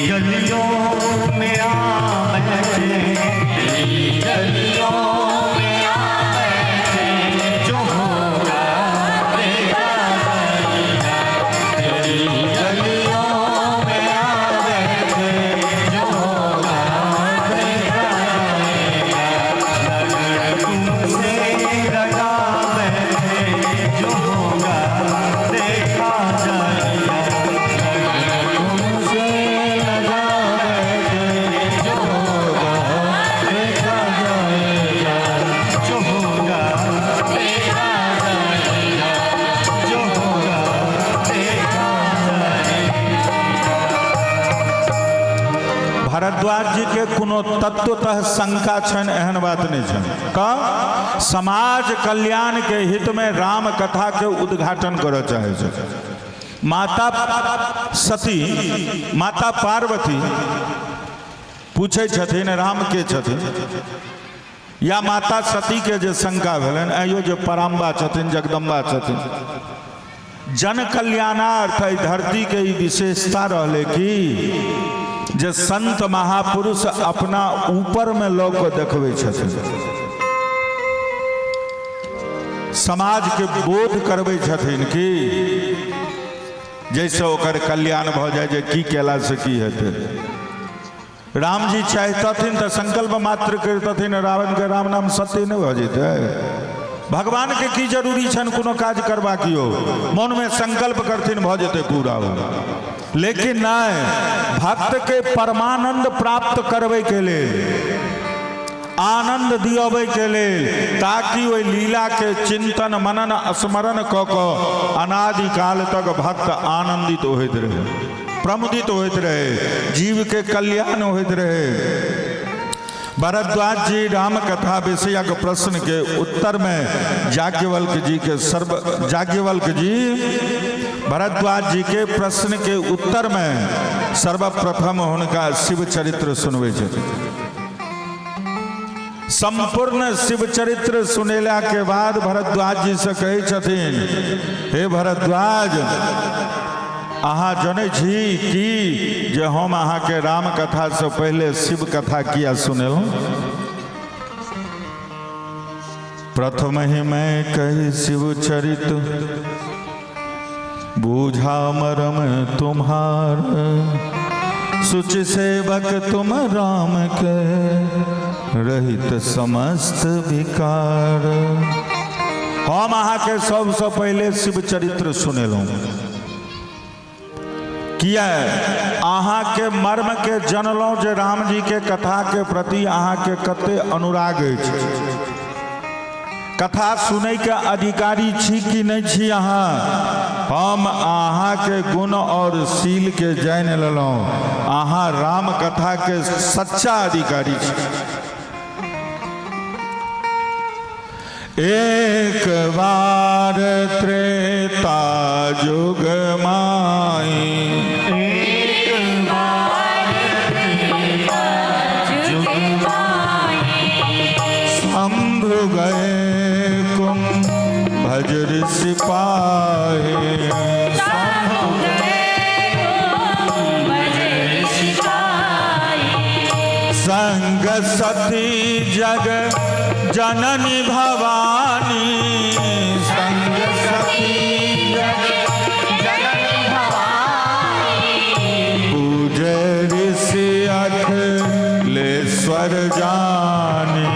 गलियों में आ बैठे, तेरी गलियों में आ बैठे, जो होगा देखा जाएगा। तेरी गलियों में आ बैठे, जो होगा देखा जाएगा। लगन तुमसे लगा बैठे, जो होगा देखा जाएगा। लगन तुमसे लगा बैठे, जो होगा देखा जाएगा। जो होगा देखा जाएगा। जो होगा देखा जाएगा। भारद्वाज जी के कोनो तत्वतः शंका छनि, एहन बात नहीं छनि। का समाज कल्याण के हित में राम कथा के उद्घाटन करऽ चाहे छै। माता सती, माता पार्वती पूछै छथिन राम के छथिन, या माता सती के जे शंका भेलनि, आइयो जे पराम्बा छथिन, जगदम्बा छथिन, जन कल्याणार्थ एहि धरती के ई विशेषता रहलै कि जे संत महापुरुष अपना ऊपर में लऽ कऽ देखबै छथिन, समाज के बोध करबै छथिन कि जाहिसँ ओकर कल्याण भऽ जाय, जे की केलासँ की हेतै। रामजी चाहतथिन तऽ संकल्प मात्र करितथिन, रावण के राम नाम सत्य नहि भऽ जेतै? भगवान के की जरूरी छनि कोनो काज करबाक? यौ, मोनमे संकल्प करथिन, भऽ जेतै पूरा। लेकिन नहि, भक्त के परमानंद प्राप्त करबै के लेल, आनंद दियबै के लेल, ताकि ओहि लीला के चिंतन मनन स्मरण कऽ कऽ अनादिकाल तक भक्त आनंदित होइत रहै, प्रमुदित होइत रहे, जीव के कल्याण होइत रहे। भरद्वाज जी राम कथा विषयक प्रश्न के उत्तर में याज्ञवल्क्य जी के सर्व याज्ञवल्क्य जी भरद्वाज जी के प्रश्न के उत्तर में सर्वप्रथम हुनका शिव चरित्र सुनबै छथिन। संपूर्ण शिव चरित्र सुनेला के बाद भरद्वाज जी से कहै छथिन, हे भरद्वाज, अहाँ जनै छी कि जे हम अहाँके राम कथा से पहिले शिव कथा किया सुनेलहुँ? प्रथम ही मैं कही शिव चरित, बूझा मरम तुम्हार, सुच सेवक तुम राम के, रहित समस्त विकार। हम अहाँके सबसँ पहिले शिव चरित्र सुनेलहुँ, किया अहाँके मर्म के जनलहुँ जे राम जी के कथा के प्रति अहाँके कते अनुराग अछि, कथा सुनै के अधिकारी छी कि नहि छी अहाँ। हम अहाँके गुण और शील के जानि लेलहुँ, अहाँ राम कथा के सच्चा अधिकारी छी। एक बार त्रेता युग माई, एक बार त्रेता युग माई, शंभु गए कुंभज ऋषि पाए, शंभु गए कुंभज ऋषि पाए, संग सती जग जननी भवानी, संग सती जग जननी भवानी, पूजे ऋषि अखिलेश्वर जानी,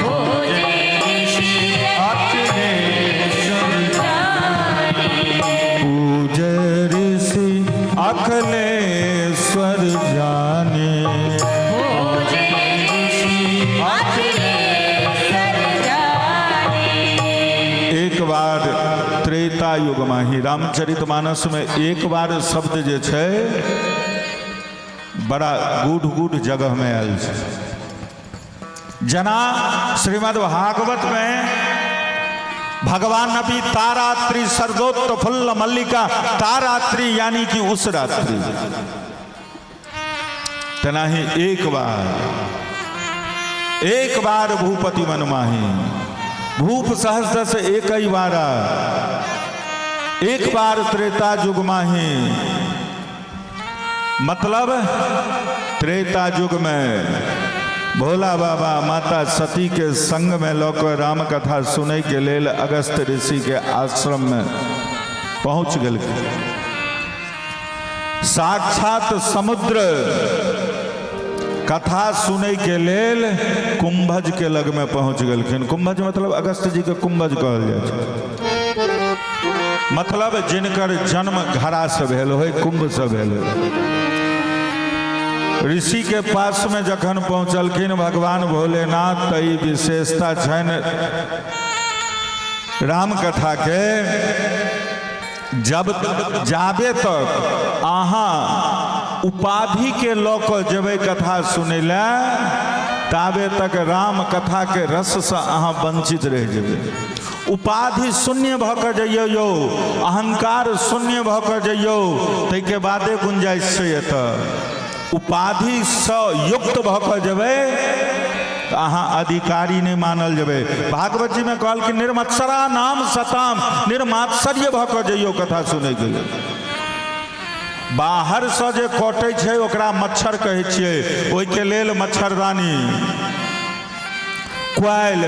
पूजे ऋषि अखिलेश्वर जानी, पूजे ऋषि अखिलेश्वर जानी। पूजे ऋषि अखिलेश्वर जानी। एक बार त्रेता युग में ही रामचरित मानस में एक बार शब्द जे छै बड़ा गूढ़ गूढ़ जगह में आयल छै। जना श्रीमद् भागवत में भगवान नबी तारात्रि सरदोत्फुल्ल मल्लिका, तारात्रि यानी कि उस रात्रि, तेनाही एक बार, एक बार भूपति मन माही, भूप सहस्र से एक ही बारा, एक बार त्रेता युग माही। मतलब त्रेता युग में भोला बाबा माता सती के संग में लऽ कऽ राम कथा सुनै के लेल अगस्त ऋषि के आश्रम में पहुंच गेलखिन। साक्षात समुद्र कथा सुनै के लेल कुंभज के लग में पहुंच गेलखिन। कुंभज मतलब अगस्त जी के कुंभज कहल जाइ छै, मतलब जिनकर जन्म घड़ा से भेल होय, कुंभ से भेल होय। ऋषि के पास में जखन पहुंचलखिन भगवान भोलेनाथ, तऽ ई विशेषता छनि राम कथा के, जब जाबे तक अहाँ उपाधि के लऽ कऽ जेबै कथा सुनै लए, ताबे तक राम कथा के रससँ अहाँ वंचित रहि जेबै। उपाधि शून्य भऽ कऽ जइयौ यौ, अहंकार शून्य भऽ कऽ जइयौ, ताहिके बादे गुंजाइश छै एतऽ। उपाधिसँ युक्त भऽ कऽ जेबै तऽ अहाँ अधिकारी नहि मानल जेबै। भागवत जी में कहलखिन निर्मत्सरा नाम सताम, निर्मात्सर्य भऽ कऽ जइयौ कथा सुनैके लेल। बाहरसँ जे कटै छै ओकरा मच्छर कहै छियै, ओहिके लेल मच्छरदानी, क्वाइल,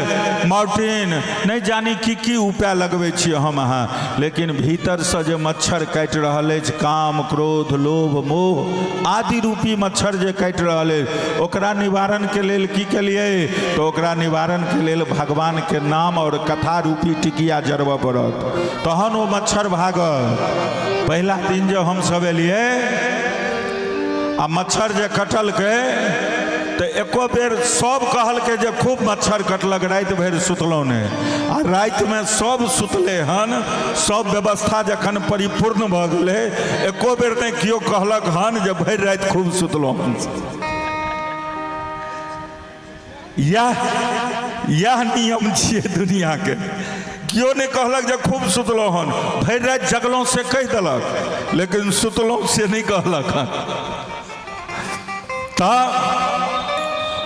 मॉर्टिन, नहि जानी की की उपाय लगबै छी हम अहाँ, लेकिन भीतरसँ जे मच्छर काटि रहल अछि, काम क्रोध लोभ मोह आदि रूपी मच्छर जे काटि रहल अछि, ओकरा निवारणके लेल की केलियै? तऽ ओकरा निवारणके लेल भगवानके नाम आओर कथा रूपी टिकिया जरबऽ पड़त, तहन ओ मच्छर भागत। पहिला दिन जे हमसब एलियै आ मच्छर जे कटलकै तऽ एको बेर सब कहलकै जे खूब मच्छर कटलक, राति भरि सुतलहुँ नहि। आ रातिमे सब सुतलै हन, सब व्यवस्था जखन परिपूर्ण भऽ गेलै, एको बेर नहि केओ कहलक हन जे भरि राति खूब सुतलहुँ हन। इएह नियम छियै दुनिआँके। केओ नहि कहलक जे खूब सुतलहुँ हन, भरि राति जगलहुँ से कहि देलक, लेकिन सुतलहुँ से नहि कहलक हन। तऽ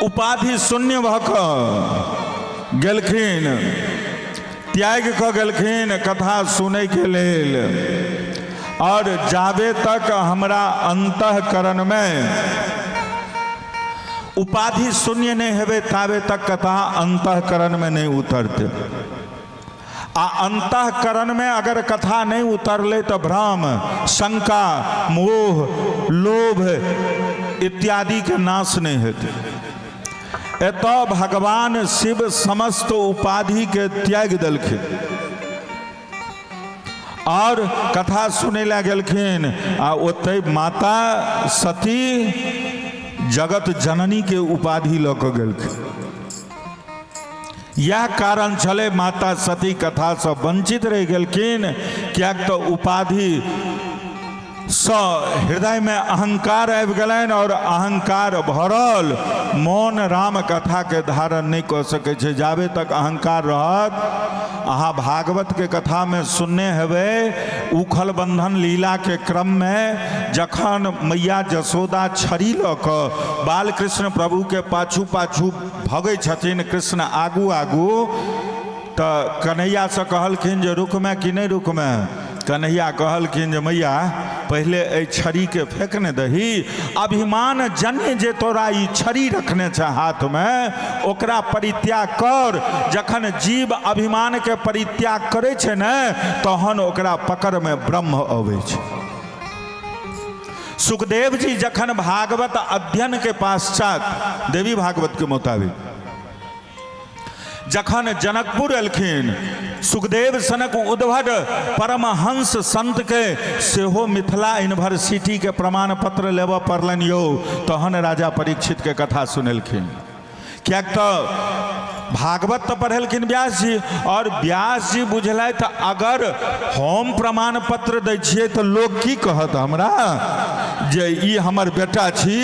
उपाधि शून्य भऽ कऽ गेलखिन, त्यागि कऽ गेलखिन कथा सुनैके लेल। आओर जाबे तक हमरा अन्तःकरणमे उपाधि शून्य नहि हेबै ताबे तक कथा अन्तःकरणमे नहि उतरतै। आ अन्तःकरणमे अगर कथा नहि उतरलै तऽ भ्रम, शंका, मोह, लोभ इत्यादिके नाश नहि हेतै। एतऽ भगवान शिव समस्त उपाधिके त्यागि देलखिन और कथा सुनै लए गेलखिन। आ ओतहि माता सती जगत जननी के उपाधि लऽ कऽ गेलखिन। इएह कारण छलै माता सती कथासँ वंचित रहि गेलखिन, किएक तऽ उपाधि सँ हृदयमे अहंकार आबि गेलनि और अहंकार भरल मोन राम कथाके धारण नहि कऽ सकै छै। जाबे तक अहंकार रहत, अहाँ भागवतके कथामे सुनने हेबै, उखल बंधन लीलाके क्रममे जखन मैया जसोदा छड़ी लऽ कऽ बालकृष्ण प्रभुके पाछू पाछू भगै छथिन, कृष्ण आगू आगू, तऽ कन्हैयासँ कहलखिन जे रुकमे कि नहि रुकमे? कन्हैया कहलखिन जे मैया पहिले एहि छड़ीके फेक ने दही, अभिमान जन्य जे तोरा ई छड़ी रखने छै हाथमे ओकरा परित्याग कर। जखन जीव अभिमानके परित्याग करै छै ने तहन ओकरा पकड़मे ब्रह्म अबै छै। सुखदेव जी जखन भागवत अध्ययन के पश्चात देवी भागवत के मुताबिक जखन जनकपुर एलखिन, सुखदेव सनक उद्भट परमहंस संत के सेहो मिथिला यूनिवर्सिटी के प्रमाण पत्र लेबऽ पड़लनि यौ, तहन राजा परीक्षित के कथा सुनेलखिन। किएक तऽ भागवत तऽ पढ़ेलखिन व्यास जी, और व्यास जी बुझलथि अगर हम प्रमाण पत्र दै छियै तऽ लोक की कहत हमरा जे ई हमर बेटा छी,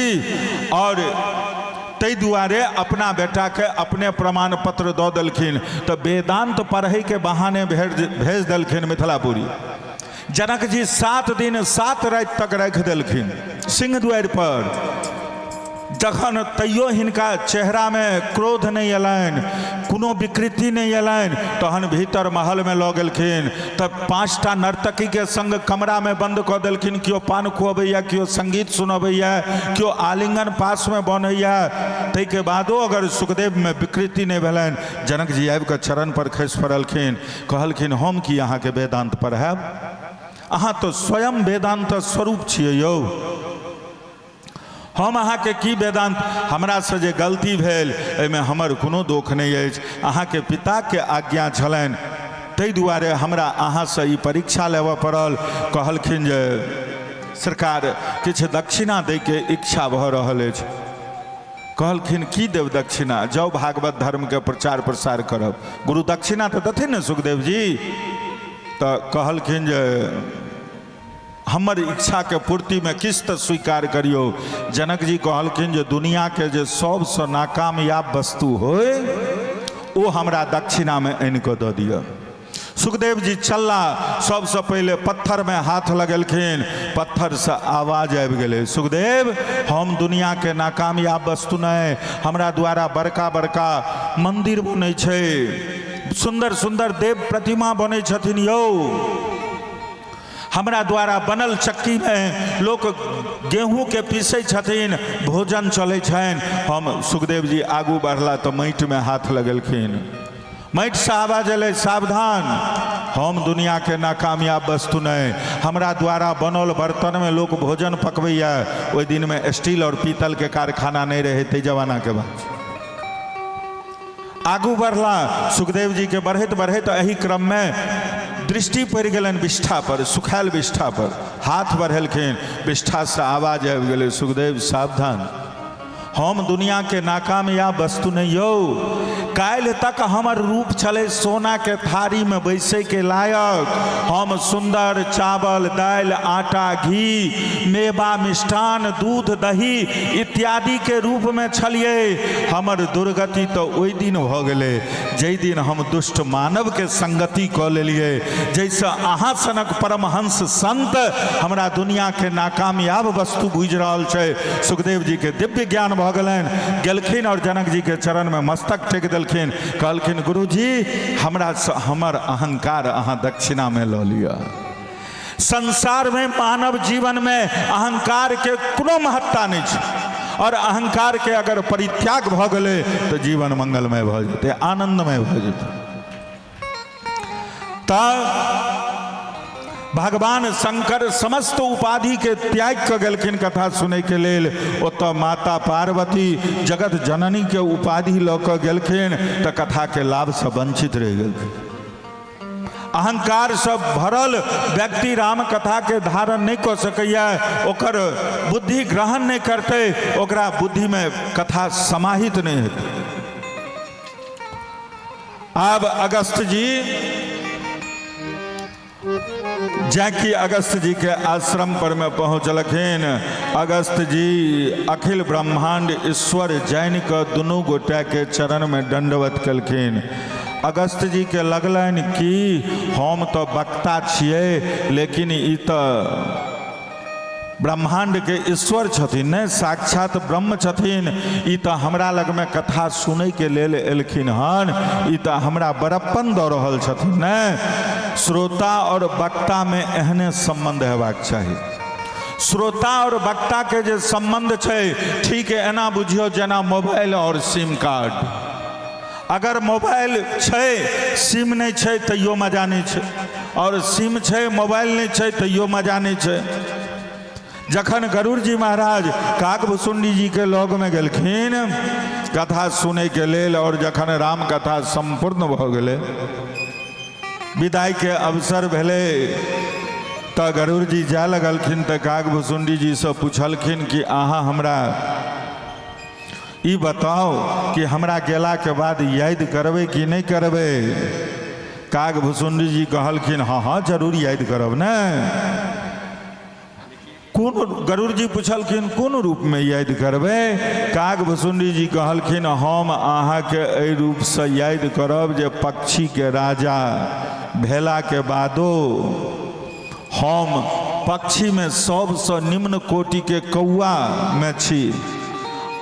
और ताहि दुआरे अपना बेटाके अपने प्रमाण पत्र दऽ देलखिन। तऽ वेदांत पढ़ैके बहाने भेज देलखिन मिथिलापुरी। जनक जी 7 दिन 7 राति तक राखि देलखिन सिंह द्वारि पर। जखन तैयो हिनका चेहरामे क्रोध नहि अयलनि, कोनो विकृति नहि अयलनि। तहन भीतर महलमे लऽ गेलखिन तऽ 5टा नर्तकीके संग कमरामे बन्द कऽ देलखिन। केओ पान खुअबैए, केओ संगीत सुनबैए, केओ आलिंगन पासमे बनैए। ताहिके बादो अगर सुखदेवमे विकृति नहि भेलनि, जनक जी आबि कऽ चरण पर खसि पड़लखिन, कहलखिन हम की अहाँके वेदांत पढ़ायब, अहाँ तऽ स्वयं वेदांत स्वरूप छियै यौ, हम अहाँके की वेदांत, हमरासँ जे गलती भेल एहिमे हमर कोनो दोख नहि अछि, अहाँके पिताके आज्ञा छलनि ताहि दुआरे हमरा अहाँसँ ई परीक्षा लेबऽ पड़ल। कहलखिन जे सरकार किछु दक्षिणा दैके इच्छा भऽ रहल अछि। कहलखिन की देब दक्षिणा, जाउ भागवत धर्मके प्रचार प्रसार करब, गुरु दक्षिणा तऽ देथिन ने सुखदेव जी। तऽ कहलखिन जे हमर इच्छाके पूर्तिमे किछु तऽ स्वीकार करियौ। जनक जी कहलखिन जे दुनिआके जे सबसँ नाकामयाब वस्तु होइ ओ हमरा दक्षिणामे आनि कऽ दऽ दिअ। सुखदेव जी चलला, सबसँ पहिले पत्थरमे हाथ लगेलखिन, पत्थरसँ आवाज आबि गेलै, सुखदेव हम दुनिआके नाकामयाब वस्तु नहि, हमरा द्वारा बड़का बड़का मन्दिर बनै छै, सुन्दर सुन्दर देव प्रतिमा बनै छथिन यौ, हमरा द्वारा बनल चक्कीमे लोक गेहूँके पीसै छथिन, भोजन चलै छनि। हम सुखदेव जी आगू बढ़ला तऽ माटिमे हाथ लगेलखिन, माटिसँ आवाज एलै, सावधान, हम दुनिआके नाकामयाब वस्तु नहि, हमरा द्वारा बनल बर्तनमे लोक भोजन पकबैए। ओहि दिनमे स्टील आओर पीतलके कारखाना नहि रहै ताहि जमानाके बात। आगू बढ़ला सुखदेव जी के बढ़ैत बढ़ैत एहि क्रममे दृष्टि पड़ि गेलनि विष्ठा पर, सुखायल विष्ठा पर हाथ बढ़ेलखिन, विष्ठासँ आवाज आबि गेलै, सुखदेव सावधान, हम दुनियाके नाकामयाब वस्तु नहि यौ, काल्हि तक हमर रूप छलै सोनाके थारीमे बैसैके लायक, हम सुन्दर चावल दालि आटा घी मेवा मिष्ठान दूध दही इत्यादिके रूपमे छलियै, हमर दुर्गति तऽ ओहि दिन भऽ गेलै जाहि दिन हम दुष्ट मानवके संगति कऽ लेलियै, जाहिसँ अहाँ सनक परमहंस संत हमरा दुनियाके नाकामयाब वस्तु बुझि रहल छै। सुखदेव जीके दिव्य ज्ञान भऽ गेलनि, गेलखिन आओर जनक जीके चरणमे मस्तक टेक देलखिन, कहलखिन गुरुजी हमरा हमर अहंकार अहाँ दक्षिणामे लऽ लिअ। संसारमे मानव जीवनमे अहंकारके कोनो महत्ता नहि छै, आओर अहंकारके अगर परित्याग भऽ गेलै तऽ जीवन मंगलमय भऽ जेतै, आनन्दमय भऽ जेतै। तऽ भगवान शंकर समस्त उपाधिके त्याग कऽ गेलखिन कथा सुनैके लेल। ओतऽ माता पार्वती जगत जननीके उपाधि लऽ कऽ गेलखिन तऽ कथाके लाभसँ वंचित रहि गेलखिन। अहंकारसँ भरल व्यक्ति राम कथाके धारण नहि कऽ सकैए, ओकर बुद्धि ग्रहण नहि करतै, ओकरा बुद्धिमे कथा समाहित नहि हेतै। आब अगस्त जी जाकि अगस्त जी के आश्रम पर में पहुँचलखिन। अगस्त जी अखिल ब्रह्मांड ईश्वर जानि कऽ दुनू गोटा के चरण में दंडवत केलखिन। अगस्त जी के लगलनि कि हम तऽ वक्ता छियै, लेकिन ई तऽ ब्रह्मांड के ईश्वर छथिन ने, साक्षात ब्रह्म छथिन, ई तऽ हमरा लगमे कथा सुनैके लेल एलखिन हन, ई तऽ हमरा बड़प्पन दऽ रहल छथिन ने। श्रोता आओर वक्तामे एहने सम्बन्ध हेबाक चाही। श्रोता आओर वक्ताके जे सम्बन्ध छै, ठीक एना बुझियौ जेना मोबाइल आओर सिम कार्ड। अगर मोबाइल छै सिम नहि छै तैयो मजा नहि छै, आओर सिम छै मोबाइल नहि छै तैयो मजा नहि छै। जखन गरुड़ जी महाराज काकभुसुंडी जी के लगमे गेलखिन कथा सुनैके लेल, आओर जखन राम कथा सम्पूर्ण भऽ गेलै, विदाइके अवसर भेलै, तऽ गरुड़ जी जाय लगलखिन तऽ काकभुसुंडी जीसँ पुछलखिन कि अहाँ हमरा ई बताउ कि हमरा गेलाके बाद याद करबै कि नहि करबै? काकभुसुंडी जी कहलखिन हँ हँ जरूर याद करब ने। कोन गरुड़ जी पुछलखिन कोन रूपमे याद करबै? काकभुसुंडी जी कहलखिन हम अहाँके एहि रूपसँ याद करब जे पक्षीके राजा भेलाके बादो हम पक्षीमे सबसँ निम्न कोटिके कौआमे छी।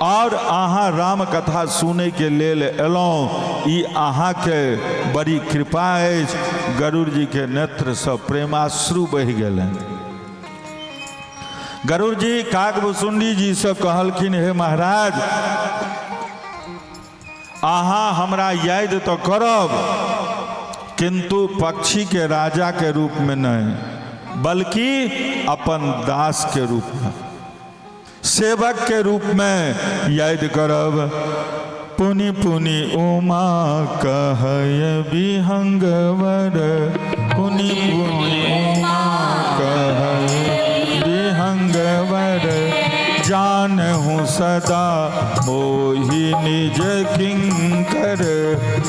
आओर अहाँ राम कथा सुनैके लेल एलहुँ, ई अहाँके बड़ी कृपा अछि। गरुड़ जीके नेत्रसँ प्रेमाश्रु बहि गेलनि। गरुड़ जी काकभुशुंडी जी से कहलखिन, हे महाराज, अहाँ हमरा याद तो करब, किंतु पक्षी के राजा के रूप में नहीं, बल्कि अपन दास के रूप में, सेवक के रूप में याद करब। पुनि पुनि उमा कहय विहंगवर, पुनि पुनि उमा कहय विहंगवर, जान हूँ सदा मोहि निज किंकर,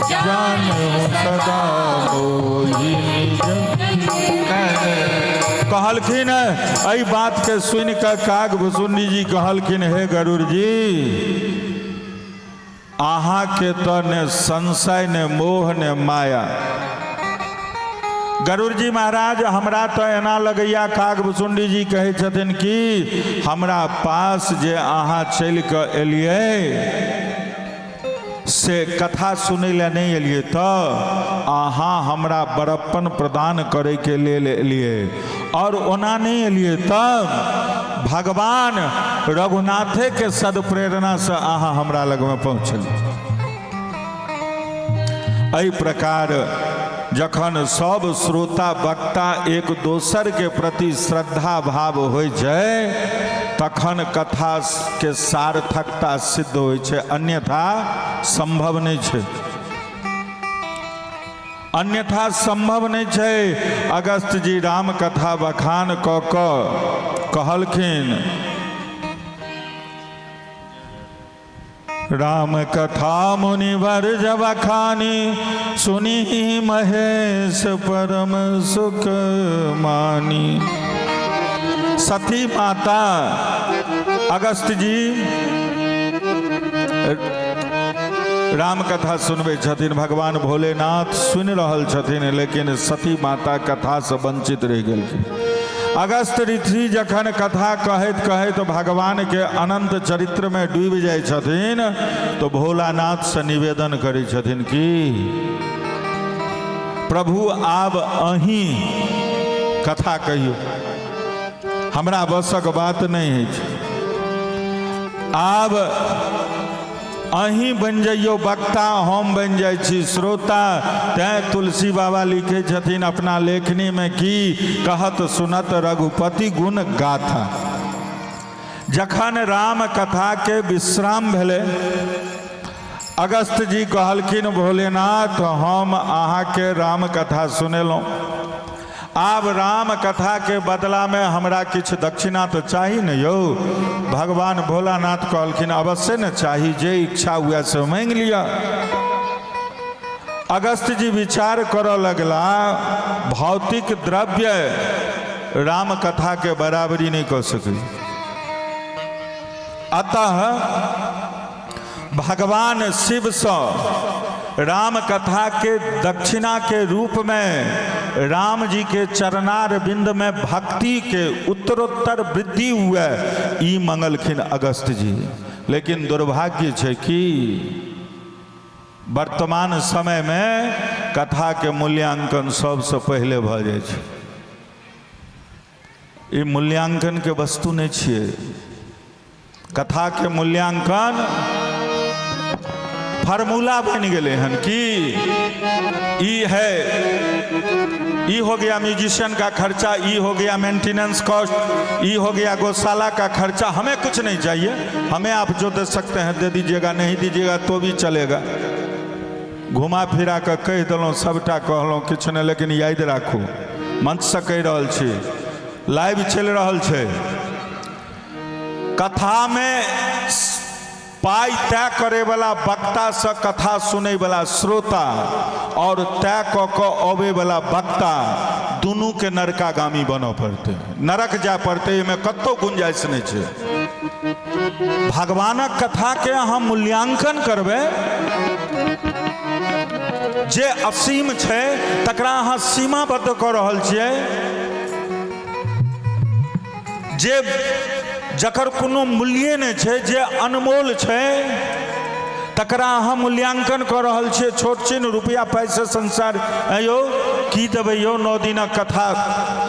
जान हूँ सदा मोहि निज किंकर। कहलखिन, एहि बात के सुनि कऽ काग भुसुंडी जी कहलखिन, हे गरुड़ जी, अहाँके तऽ ने संशय, ने मोह, ने माया। गरुड़ जी महाराज, हमरा तऽ एना लगैया, काग भुसुंडी जी कहै छथिन कि हमरा पास जे अहाँ चलि कऽ एलियै से कथा सुनै लए नहि एलियै, तऽ अहाँ हमरा बड़प्पन प्रदान करैके लेल एलियै। आओर ओना नहि एलियै, तऽ भगवान रघुनाथेके सदप्रेरणासँ अहाँ हमरा लगमे पहुँचलियै। एहि प्रकार जखन सब श्रोता वक्ता एक दोसर के प्रति श्रद्धा भाव होइ छै, तखन कथा के सार्थकता सिद्ध होइ छै, अन्यथा संभव नहि छै, अन्यथा संभव नहि छै। अगस्त जी राम कथा बखान कऽ कऽ कहलखिन, राम कथा मुनिवर जब खानी, सुनी महेश परम सुख मानी। सती माता, अगस्त जी राम कथा सुनबै छथिन, भगवान भोलेनाथ सुनि रहल छथिन, लेकिन सती माता कथासँ वंचित रहि गेलखिन। अगस्त ऋषि जखन कथा कहैत कहैत भगवान के अनंत चरित्र में डूबि जाइ छथिन, तो भोलानाथ से निवेदन करै छथिन कि प्रभु, आब अहीं कथा कहियौ, हमरा बसक बात नहि अछि, आब अहीं बनि जइयौ वक्ता, हम बनि जाइ छी श्रोता। तैँ तुलसी बाबा लिखै छथिन अपना लेखनीमे कि कहत सुनत रघुपति गुण गाथा। जखन राम कथाके विश्राम भेलै, अगस्त जी कहलखिन, भोलेनाथ, हम अहाँके राम कथा सुनेलहुँ, आब राम कथाके बदलामे हमरा किछु दक्षिणा तऽ चाही ने यौ। भगवान भोलानाथ कहलखिन, अवश्य ने चाही, जे इच्छा हुए से मांगि लिअ। अगस्त जी विचार करऽ लगला, भौतिक द्रव्य राम कथाके बराबरी नहि कऽ सकै, अतः भगवान शिवसँ राम कथा के दक्षिणा के रूप में राम जी के चरणार बिंद में भक्ति के उत्तरोत्तर वृद्धि हुए, ई मंगलखिन अगस्त जी। लेकिन दुर्भाग्य छै कि वर्तमान समय में कथा के मूल्यांकन सबसे पहले भऽ जाइ छै। ई मूल्यांकन के वस्तु नहि छियै। कथा के मूल्यांकन फार्मूला बनि गेलै हन कि ई है, ई हो गया म्यूजिशियन का खर्चा, ई हो गया मेंटेनेंस कॉस्ट, ई हो गया गौशाला का खर्चा, हमें कुछ नहीं चाहिए, हमें आप जो दे सकते हैं दे दीजिएगा, नहीं दीजिएगा तो भी चलेगा। घुमा फिरा कऽ कहि देलहुँ, सभटा कहलहुँ, किछु नहि, लेकिन याद राखू, मंचसँ कहि रहल छी, लाइव चलि रहल छै, कथामे पाइ तय करैवला वक्तासँ कथा सुनैवला श्रोता आओर तय कऽ कऽ अबैवला वक्ता दुनूके नरकागामी बनऽ पड़तै, नरक जाय पड़तै, एहिमे कतहु गुंजाइश नहि छै। भगवानक कथाके अहाँ मूल्यांकन करबै, जे असीम छै तकरा अहाँ सीमाबद्ध कऽ रहल छियै। जे जकर कोनो मूल्ये नहि छै, जे अनमोल छै, तकरा अहाँ मूल्यांकन कऽ रहल छियै छोट छिन रुपया पाइसँ। संसार यौ की देबै यौ? 9 दिनक कथा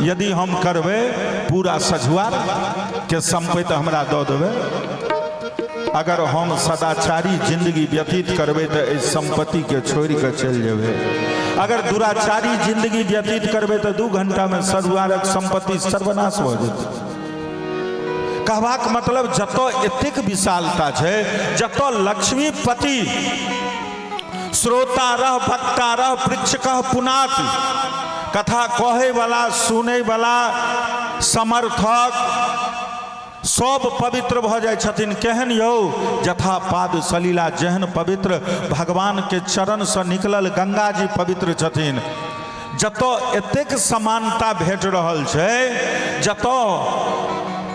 यदि हम करबै, पूरा सझुआर के सम्पत्ति हमरा दऽ देबै। अगर हम सदाचारी जिंदगी व्यतीत करबै तऽ एहि सम्पत्तिके छोड़ि कऽ चलि जेबै। अगर दुराचारी जिंदगी व्यतीत करबै तऽ 2 घंटामे सरुआरक सम्पत्ति सर्वनाश भऽ जेतै। कहबाक मतलब, जतऽ एतेक विशालता छै, जतऽ लक्ष्मीपति श्रोता रह, वक्ता रह, पृच्छकः पुनात, कथा कहै वाला, सुनै वाला, समर्थक सब पवित्र भऽ जाइ छथिन। केहन यौ? यथा पाद सलीला, जेहन पवित्र भगवान के चरण से निकलल गंगा जी पवित्र छथिन। जतऽ एतेक समानता भेट रहल छै, जतऽ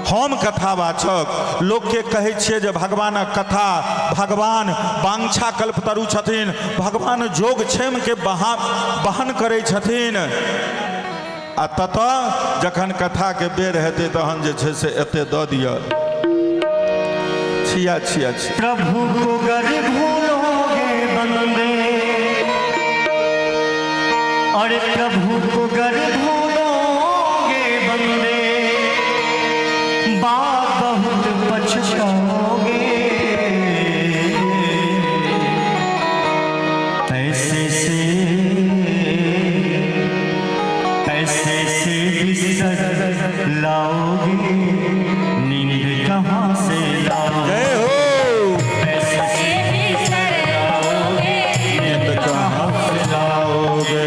हम कथावाचक लोकके कहै छियै जे भगवानक कथा, भगवान वांछा कल्पतरु छथिन, भगवान जोगक्षेमके वहन करै छथिन, आ ततऽ जखन कथाके बेर हेतै तहन जे छै से एते दऽ दिअ। छिया छिया छिया। प्रभु को गर भूलोगे बंदे, अरे प्रभु को गर भूलोगे बंदे, बात बहुत पछताओगे। पैसे से, पैसे से बिस्तर लाओगे, नींद कहाँ से लाओगे? जय हो। पैसे से बिस्तर लाओगे, नींद कहाँ से लाओगे?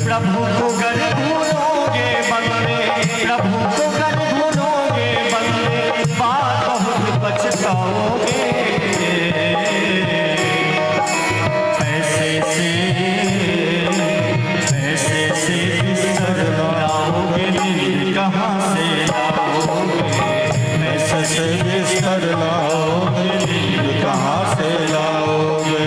प्रभु को गर भूलोगे बंदे, प्रभु को गर भूलोगे बंदे, बात बहुत पछताओगे। पैसे से, पैसे से बिस्तर लाओगे, नींद कहाँ से लाओगे? पैसे से बिस्तर लाओगे, नींद कहाँ से लाओगे?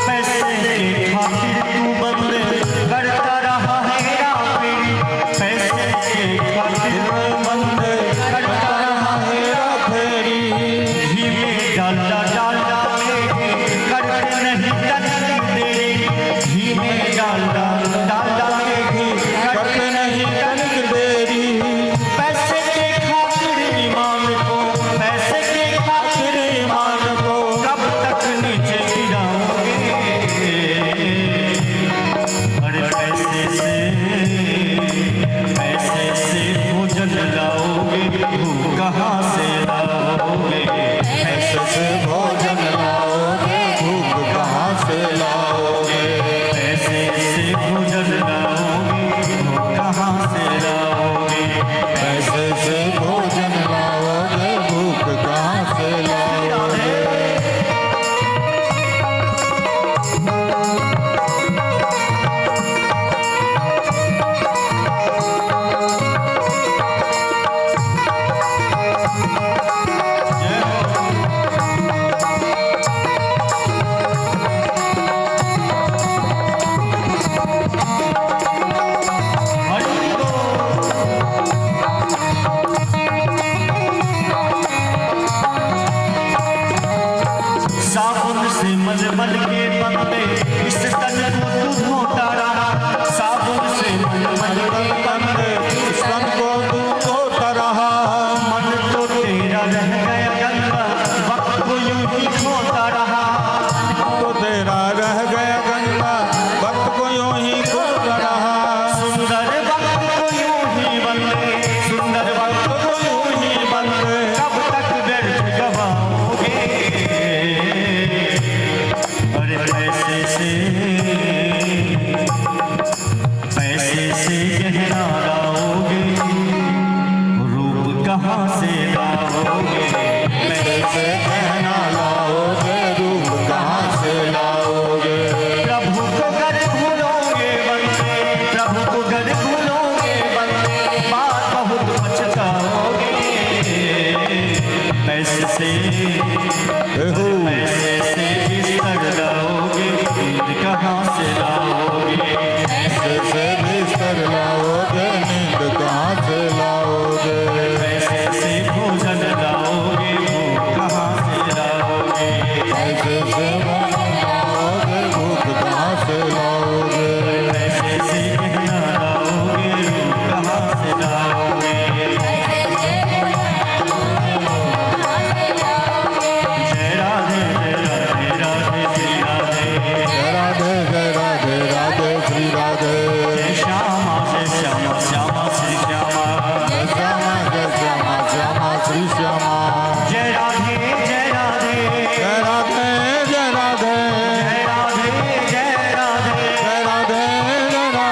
पैसे के खातिर तू बंदे करता रहा है हेरा फेरी। पैसे के खातिर तू बंदे करता रहा है हेरा फेरी। घी में डालडा डालडा में करते नहीं तनिक देरी। घी में डालडा डालडा में घी करते नहीं तनिक देरी। पैसे के खातिर ईमान को, पैसे के खातिर ईमान को कब तक नीचे गिराओगे? अरे पैसे से, पैसे से भोजन लाओगे, भूख कहाँ से लाओगे? पैसे से भोजन लाओगे, भूख कहाँ से लाओगे? पैसे से भोजन लाओगे, भूख कहाँ से लाओगे? पैसे से भोजन लाओगे, भूख कहाँ से लाओगे? हरि बोल। साबुन से मल मल के बंदे इस तन को तू धोता रहा। साबुन से मल मल के बंदे इस तन को तू धोता रहा। मन तो तेरा रह गया गंदा, वक्त को यूं ही खोता रहा। तो तेरा रह गया गंदा, वक्त को यूं ही खोता रहा। सुंदर वक्त को यूं ही बंदे, सुंदर वक्त को यूं ही बंदे, कब तक व्यर्थ गवाओगे? अरे पैसे से, से गहना लाओगे, रूप कहाँ से लाओगे? प्रभु को गर भूलोगे बंदे, प्रभु को गर भूलोगे बंदे, बात बहुत पछताओगे। पैसे से एहो। पैसे से बिस्तर लाओगे, नींद कहाँ से लाओगे? पैसे से बिस्तर लाओगे, नींद कहाँ से लाओगे? पैसे से भोजन लाओगे, भूख कहाँ से लाओगे? पैसे से भोजन लाओगे, भूख कहाँ से लाओगे? पैसे से गहना लाओगे, रूप कहाँ से लाओगे? जय राधे जय राधे राधे श्री राधे। जय राधे जय राधे राधे श्री राधे। जय श्यामा जय श्यामा श्यामा श्री श्यामा। जय श्यामा जय श्यामा श्यामा श्री श्यामा। जय राधे जय राधे जय राधे जय राधे जय राधे जय राधे जय राधे जय राधे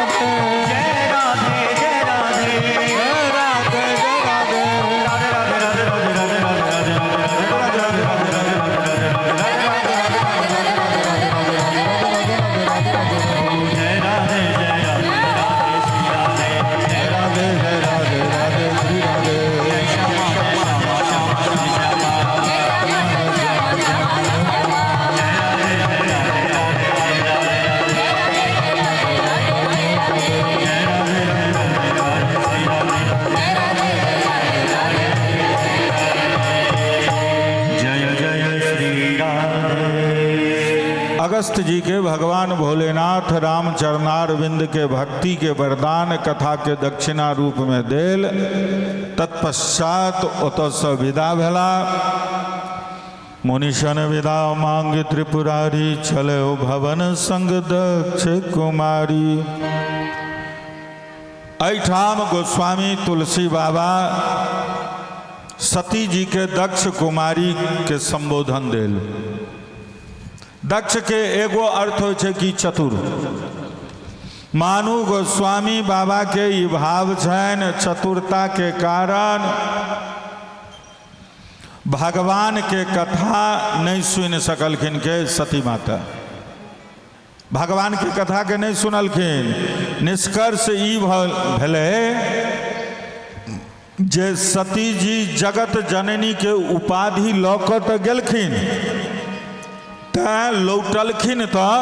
जय राधे जय राधे जय राधे जय राधे। राधे राधे राधे राधे राधे राधे राधे राधे जय राधे जय राधे राधे श्री राधे। जय राधे जय राधे राधे श्री राधे। जय श्यामा जय श्यामा श्यामा श्री श्यामा। जय जय श्री राधे। अगस्त जी के भगवान भोलेनाथ राम चरणारविंद के भक्ति के वरदान कथा के दक्षिणा रूप में देल। तत्पश्चात ओतसँ विदा भेला। मुनिशन विदा मांग त्रिपुरारी, चले भवन संग दक्ष कुमारी। एहिठाम गोस्वामी तुलसी बाबा सती जी के दक्ष कुमारी के संबोधन देल। दक्ष के एगो अर्थ होइ छै कि चतुर। मानू गोस्वामी बाबा के ई भाव छनि, चतुरता के कारण भगवान के कथा नहि सुनि सकलखिन के सती माता, भगवान के कथा के नहि सुनलखिन। निष्कर्ष ई भेलै जे सती जी जगत जननी के उपाधि लऽ कऽ तऽ गेलखिन, तैँ लौटलखिन तऽ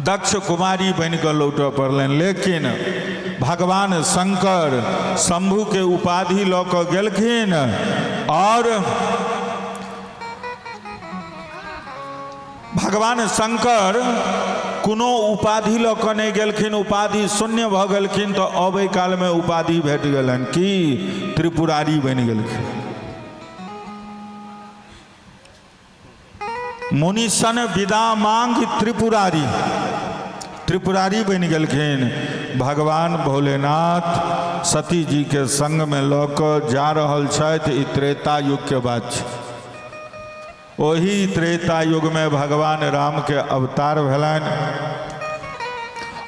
दक्ष कुमारी बनि कऽ लौटऽ पड़लनि। लेकिन भगवान शंकर शंभु के उपाधि लऽ कऽ गेलखिन और भगवान शंकर कोनो उपाधि लऽ कऽ नहि गेलखिन, उपाधि शून्य भऽ गेलखिन। तऽ अबै कालमे उपाधि भेट गेलनि कि त्रिपुरारी बनि गेलखिन। मुनिसन विदा मांग त्रिपुरारी, त्रिपुरारी बनि गेलखिन। भगवान भोलेनाथ सती जी के संगमे लऽ कऽ जा रहल छथि। ई त्रेता युगके बात छै। ओही त्रेता युगमे भगवान रामके अवतार भेलनि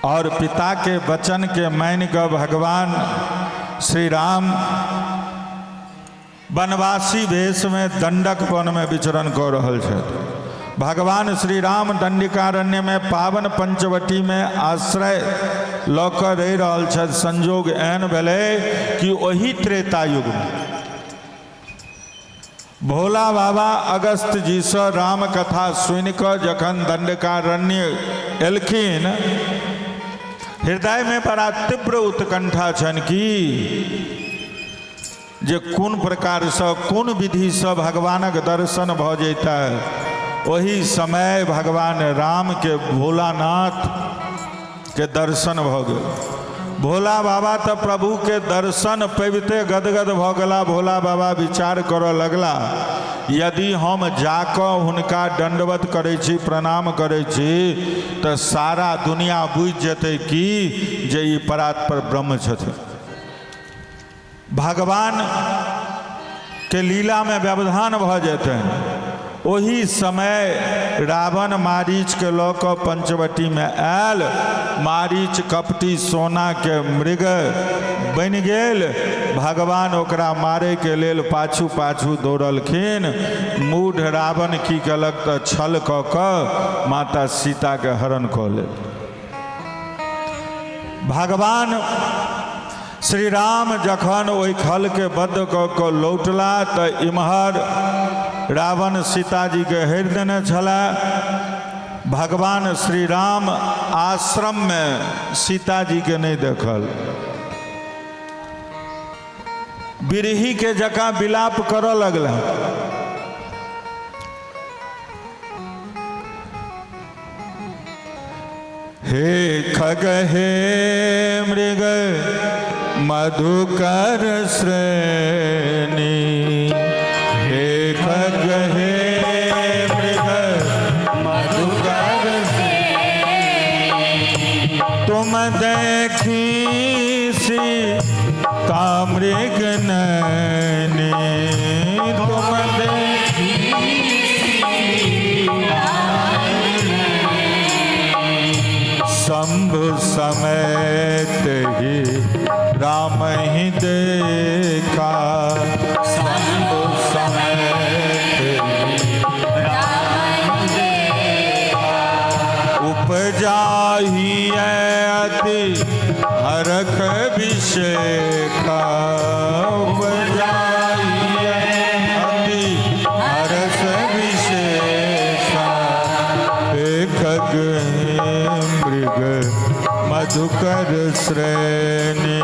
और पिताके वचनके मानि कऽ भगवान श्री राम वनवासी वेशमे दंडक वनमे विचरण कऽ रहल छथि। भगवान श्री राम दंडिकारण्यमे पावन पंचवटीमे आश्रय लऽ कऽ रहि रहल छथि। संजोग एहन भेलै कि ओही त्रेता युगमे भोला बाबा अगस्त जीसँ राम कथा सुनि कऽ जखन दंडकारण्य एलखिन, हृदयमे बड़ा तीव्र उत्कंठा छनि कि जे कोन प्रकारसँ कोन विधिसँ भगवानक दर्शन भऽ जैतै। ओही समय भगवान रामके भोलानाथ के दर्शन भऽ गेल। भोला बाबा तऽ प्रभुके दर्शन पबिते गदगद भऽ गेला। भोला बाबा विचार करऽ लगला, यदि हम जाकऽ हुनका दंडवत करै छी, प्रणाम करै छी, तऽ सारा दुनिया बुझि जेतै कि जे ई परात्पर ब्रह्म छथिन। भगवान के लीलामे व्यवधान भऽ जेतनि। ओही समय रावण मारीचके लऽ कऽ पंचवटीमे आयल। मारीच कपटी सोनाके मृग बनि गेल। भगवान ओकरा मारैके लेल पाछू पाछू दौड़लखिन। मूढ़ रावण की केलक तऽ छल कऽ कऽ माता सीताके हरण कऽ लेल। भगवान श्री राम जखन ओहि खलके बद्ध कऽ कऽ लौटला तऽ इम्हर रावण सीताजीके हेरि देने छलाह। भगवान श्री राम आश्रममे सीताजीके नहि देखल, बिरहीके जकाँ विलाप करऽ लगला। हे खग हे मृग मधुकर श्रेणी, हे खग हे मृग मधुकर श्रेणी, तुम देखी सी तामृग नैनी, तुम देखी शंभु समेत ही राम ही देखा, शंभु समेत ही राम ही देखा, उपजाही अति हरख विषेखा, उपजाही अति हरख विषेखा, खग मृग मधुकर श्रेणी।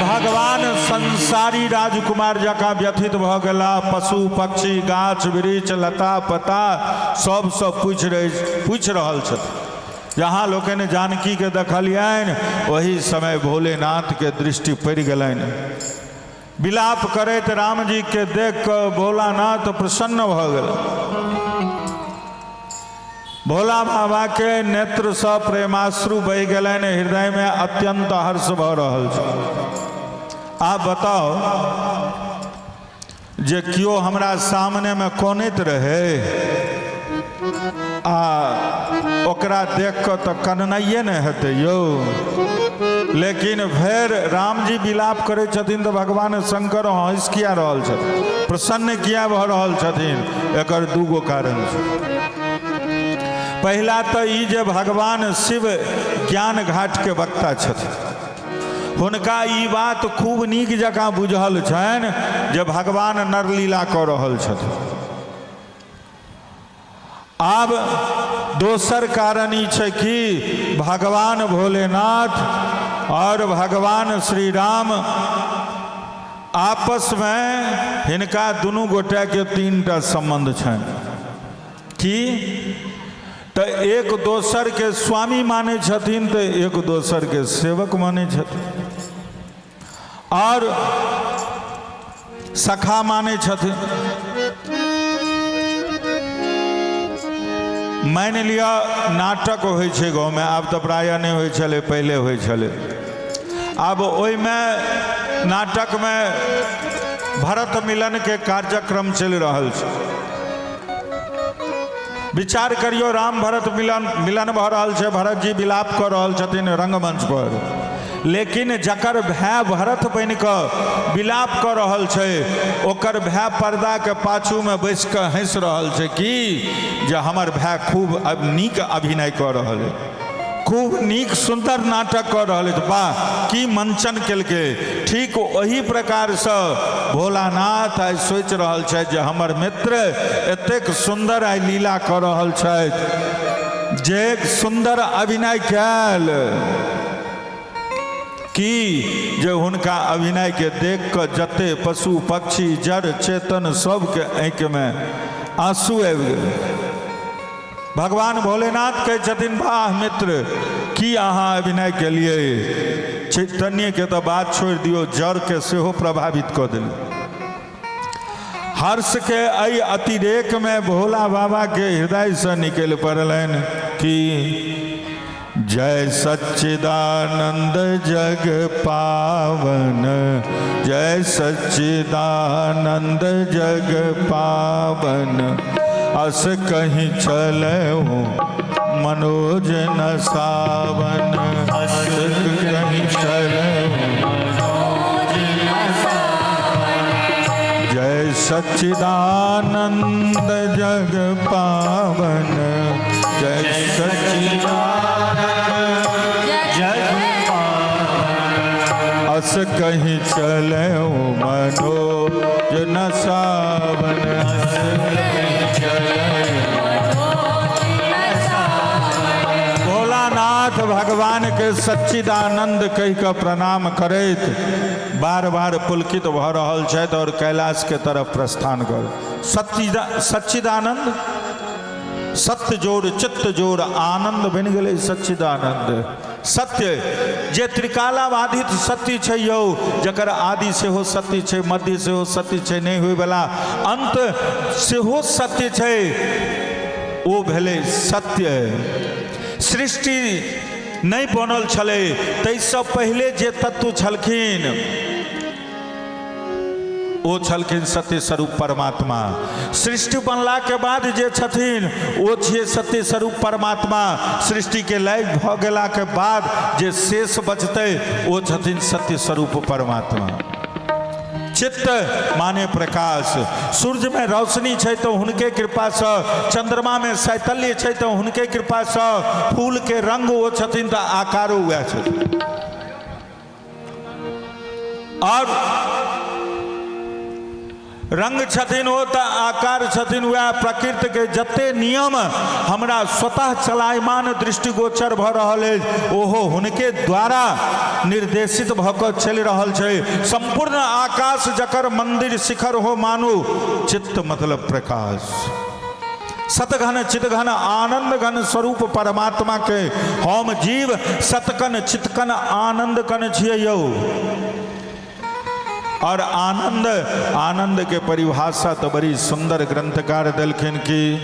भगवान संसारी राजकुमार जकाँ व्यथित भऽ गेला। पशु पक्षी गाछ वृक्ष लता पता सबसँ पूछि रहल छथि। जहाँ लोकनि जानकीके देखलियनि ओहि समय भोलेनाथके दृष्टि पड़ि गेलनि। विलाप करैत रामजी के देख कऽ भोलानाथ प्रसन्न भऽ गेल। भोला बाबा के नेत्रसँ प्रेमाश्रु बहि गेलनि, हृदयमे अत्यंत हर्ष भऽ रहल छै। आब बताउ जे केओ हमरा सामनेमे कनैत रहै आ ओकरा देख कऽ तऽ कननाइए ने हेतै यौ। लेकिन फेर रामजी विलाप करै छथिन तऽ भगवान शंकर हँसि किया रहल छथिन, प्रसन्न किया भऽ रहल छथिन? एकर दूगो कारण छै। पहिला तऽ ई जे भगवान शिव ज्ञान घाटके वक्ता छथिन, हुनका ई बात खूब नीक जकाँ बुझल छनि जे भगवान नरलीला कऽ रहल छथिन। आब दोसर कारण ई छै कि भगवान भोलेनाथ आओर भगवान श्री राम आपसमे हिनका दुनू गोटेके तीनटा सम्बन्ध छनि। की तऽ एक दोसरके स्वामी मानै छथिन तऽ एक दोसरके सेवक मानै छथिन आओर सखा मानै छथिन। मानि लिअ नाटक होइ छै गाँवमे, आब तऽ प्रायः नहि होइ छलै, पहिले होइ छलै। आब ओहिमे नाटकमे भरत मिलनके कार्यक्रम चलि रहल छै। विचार करियौ, राम भरत मिलन मिलन भऽ रहल छै, भरत जी विलाप कऽ रहल छथिन रंगमंच पर, लेकिन जकर भाय भरत बनि कऽ विलाप कऽ रहल छै ओकर भाय पर्दाके पाछूमे बैस कऽ हँसि रहल छै कि जे हमर भाय खूब नीक अभिनय कऽ रहल है, खूब नीक सुन्दर नाटक कऽ रहल अछि, वाह की मंचन केलकै। ठीक ओही प्रकारसँ भोलानाथ आइ सोचि रहल छथि जे हमर मित्र एतेक सुन्दर आइ लीला कऽ रहल छथि, जे सुन्दर अभिनय कयल की जे हुनका अभिनयके देख कऽ जते पशु पक्षी जड़ चेतन सबके आँखिमे आँसू आबि गेल। भगवान भोलेनाथ कहै छथिन वाह मित्र की अहाँ अभिनय केलियै, चैतन्यके तऽ बात छोड़ि दियौ, जड़के सेहो प्रभावित कऽ देलियै। हर्षके एहि अतिरेकमे भोला बाबाके हृदयसँ निकलि पड़लनि कि जय सच्चिदानंद जग पावन, जय सच्चिदानंद जग पावन, अस कहीं चलऊं मनोज न सावन अस कहीं जय सच्चिदानंद जग पावन, जय सच्चिदानंद जग पावन। अस कहीं चले मनोज न सावन, अस कहीं चले। भोलानाथ भगवान के सच्चिदानंद कहि कऽ प्रणाम करैत बार बार पुलकित भऽ रहल छथि और कैलाश के तरफ प्रस्थान कर। सच्चिदानंद सत्य जोर चित्त जोर आनंद बनि गेलै सच्चिदानंद। सत्य जे त्रिकालाबाधित सत्य छै यौ, जकर आदि सेहो सत्य छै, मध्य सेहो सत्य छै, नहि होइवला अंत सेहो सत्य छै, ओ भेलै सत्य। सृष्टि नहि बनल छलै ताहिसँ पहिले जे तत्व छलखिन ओ छलखिन सत्य स्वरूप परमात्मा। सृष्टि बनला के बाद जे छथिन ओ छियै सत्य स्वरूप परमात्मा। सृष्टि के लय भऽ गेला के बाद जे शेष बचतै ओ छथिन सत्य स्वरूप परमात्मा। चित्त माने प्रकाश। सूर्य में रोशनी छै तो हुनके कृपासँ, चंद्रमा में शैतल्य छै तो हुनके कृपासँ, फूल के रंग ओ छथिन तऽ आकारो वएह छथिन। और रंग छथिन ओ तऽ आकार छथिन वएह। प्रकृति के जते नियम हमरा स्वतः चलायमान दृष्टिगोचर भऽ रहल अछि ओहो हुनके द्वारा निर्देशित भऽ कऽ चलि रहल छै। सम्पूर्ण आकाश जकर मंदिर शिखर हो मानू, चित्त मतलब प्रकाश। सतघन चितघन आनंद घन स्वरूप परमात्मा के हम जीव सतकन चितकन आनंद कन छियै यौ। और आनंद, आनंद के परिभाषा तो बड़ी सुंदर ग्रंथकार देलखिन कि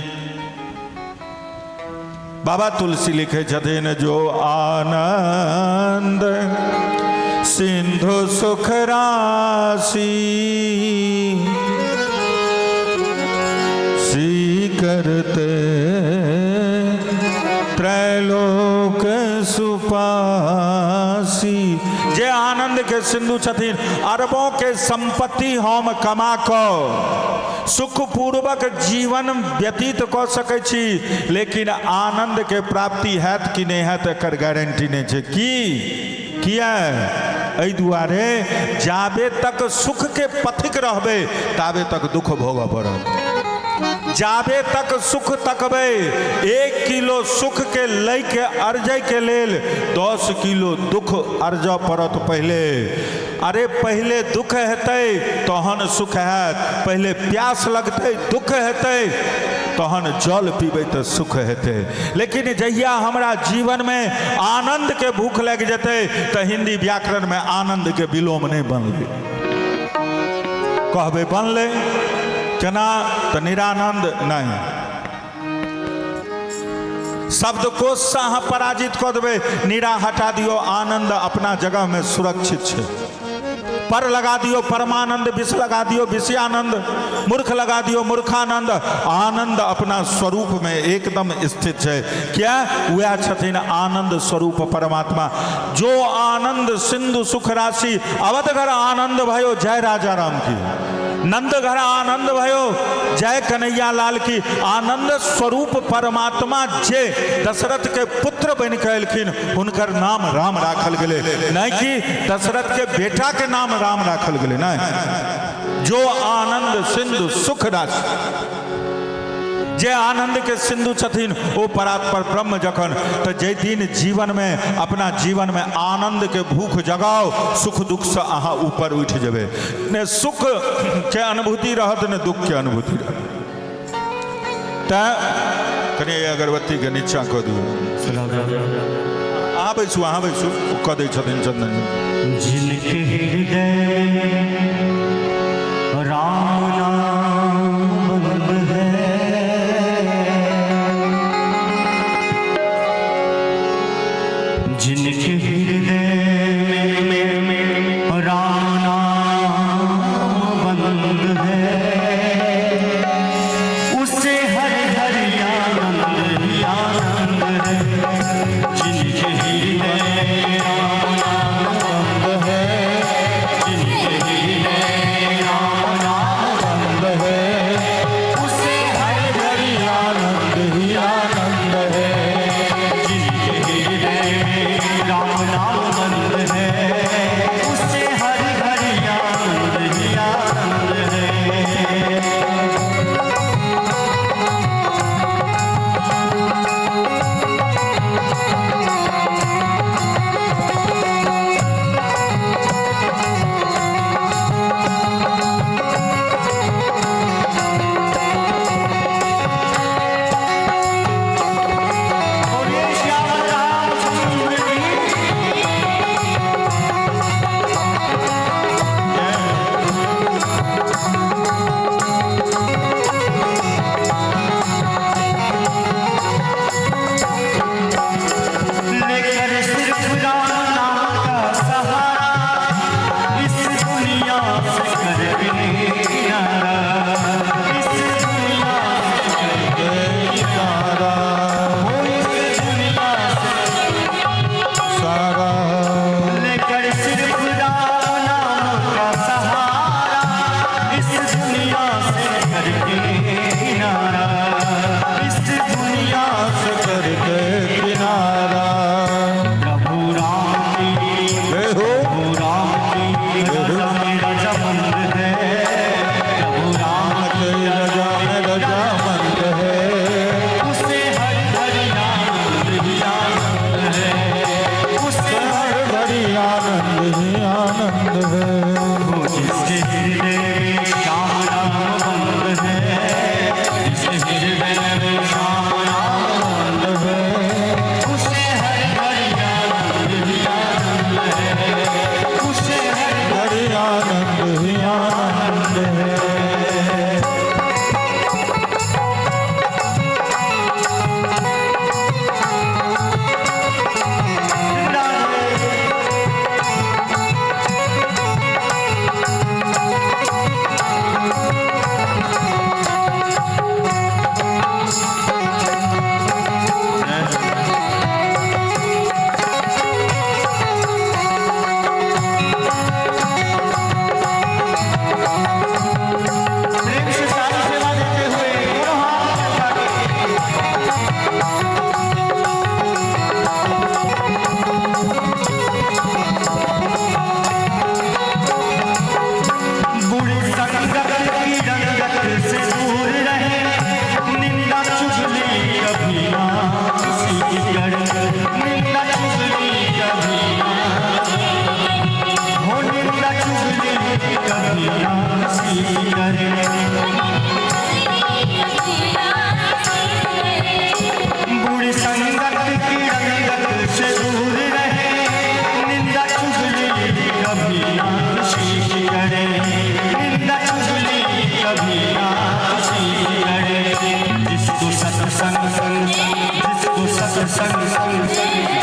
बाबा तुलसी लिखे छथिन, जो आनंद सिंधु सुख राशि सी करते त्रैलोक सुपासी। जे आनंद के सिंधु छथिन, अरबों के संपत्ति हम कमा कऽ सुखपूर्वक जीवन व्यतीत कऽ सकै छी, लेकिन आनंद के प्राप्ति हैत कि नहि हैत एकर गारंटी नहि छै। की किया? एहि दुआरे जाबे तक सुख के पथिक रहबै ताबे तक दुख भोगऽ पड़त। जाबे तक सुख तकबै, 1 किलो सुख के लै के अर्जै के लेल 10 किलो दुख अर्जऽ पड़त पहिले। अरे पहिले दुख हेतै तहन सुख हैत, पहिले प्यास लगतै दुख हेतै तहन जल पीबै तऽ सुख हेतै। लेकिन जहिया हमरा जीवनमे आनन्दके भूख लागि जेतै तऽ हिन्दी व्याकरणमे आनन्दके विलोम नहि बनलै। कहबै बनलै केना? तऽ निरानन्द नहि। शब्दकोशसँ अहाँ पराजित कऽ देबै, निरा हटा दियौ, आनन्द अपना जगहमे सुरक्षित छै। पर लगा दियौ परमानंद, विष लगा दियौ विषयानंद, मूर्ख लगा दियौ मूर्खानंद, आनंद अपना स्वरूप में एकदम स्थित छै। क्या? वह छथिन आनंद स्वरूप परमात्मा। जो आनंद सिंधु सुख राशि अवध घर आनंद भयो जय राजा राम की, नंद घर आनंद भयो जय कन्हैया लाल की। आनंद स्वरूप परमात्मा जे दशरथ के पुत्र बन के एलखिन हुनकर नाम राम राखल गेलै, नहीं कि दशरथ के बेटा के नाम राम राखल गेलै, नहीं। जो आनंद सिंधु सुख राशि, जे आनंद के सिंधु छथिन ओ परात्पर ब्रह्म जखन तो जे दिन जीवन में अपना जीवन में आनंद के भूख जगाओ, सुख दुख से अहाँ ऊपर उठ जेबै। ने सुख के अनुभूति रहत ने दुख के अनुभूति रहत। तैं कनि अगरबत्ती के नीचा कऽ दियौ। अहाँ बैसू, अहाँ बैसू, ओ कऽ दै छथिन चंदन जी। जिनके हृदय में राम नाम बंद है, जिनके हृदय में राम नाम बंद है, उसे हर हर आनंद ही आनंद है। आनंद ही आनंद है। वो जिसके हृदय में श्याम नाम बंद है, जिसके हृदय में श्याम नाम बंद है, उसे हर घड़ी आनंद ही आनंद है, उसे हर हरि आनंद ही आनंद है। प्रेम से सारी सेवा देते हुए दोनों हाथ उठा के। बुरी संगत की रंगत से दूर रहे, निंदा चुगली कभी ना किसी की करे, निंदा चुगली कभी ना, हो निंदा चुगली कभी ना किसी की करे। बुरी संगत की रंगत से दूर रहे, निंदा चुगली कभी ना किसी की करे, निंदा चुगली कभी ना किसी की करे। जिसको सत्संग जिसको सत्संग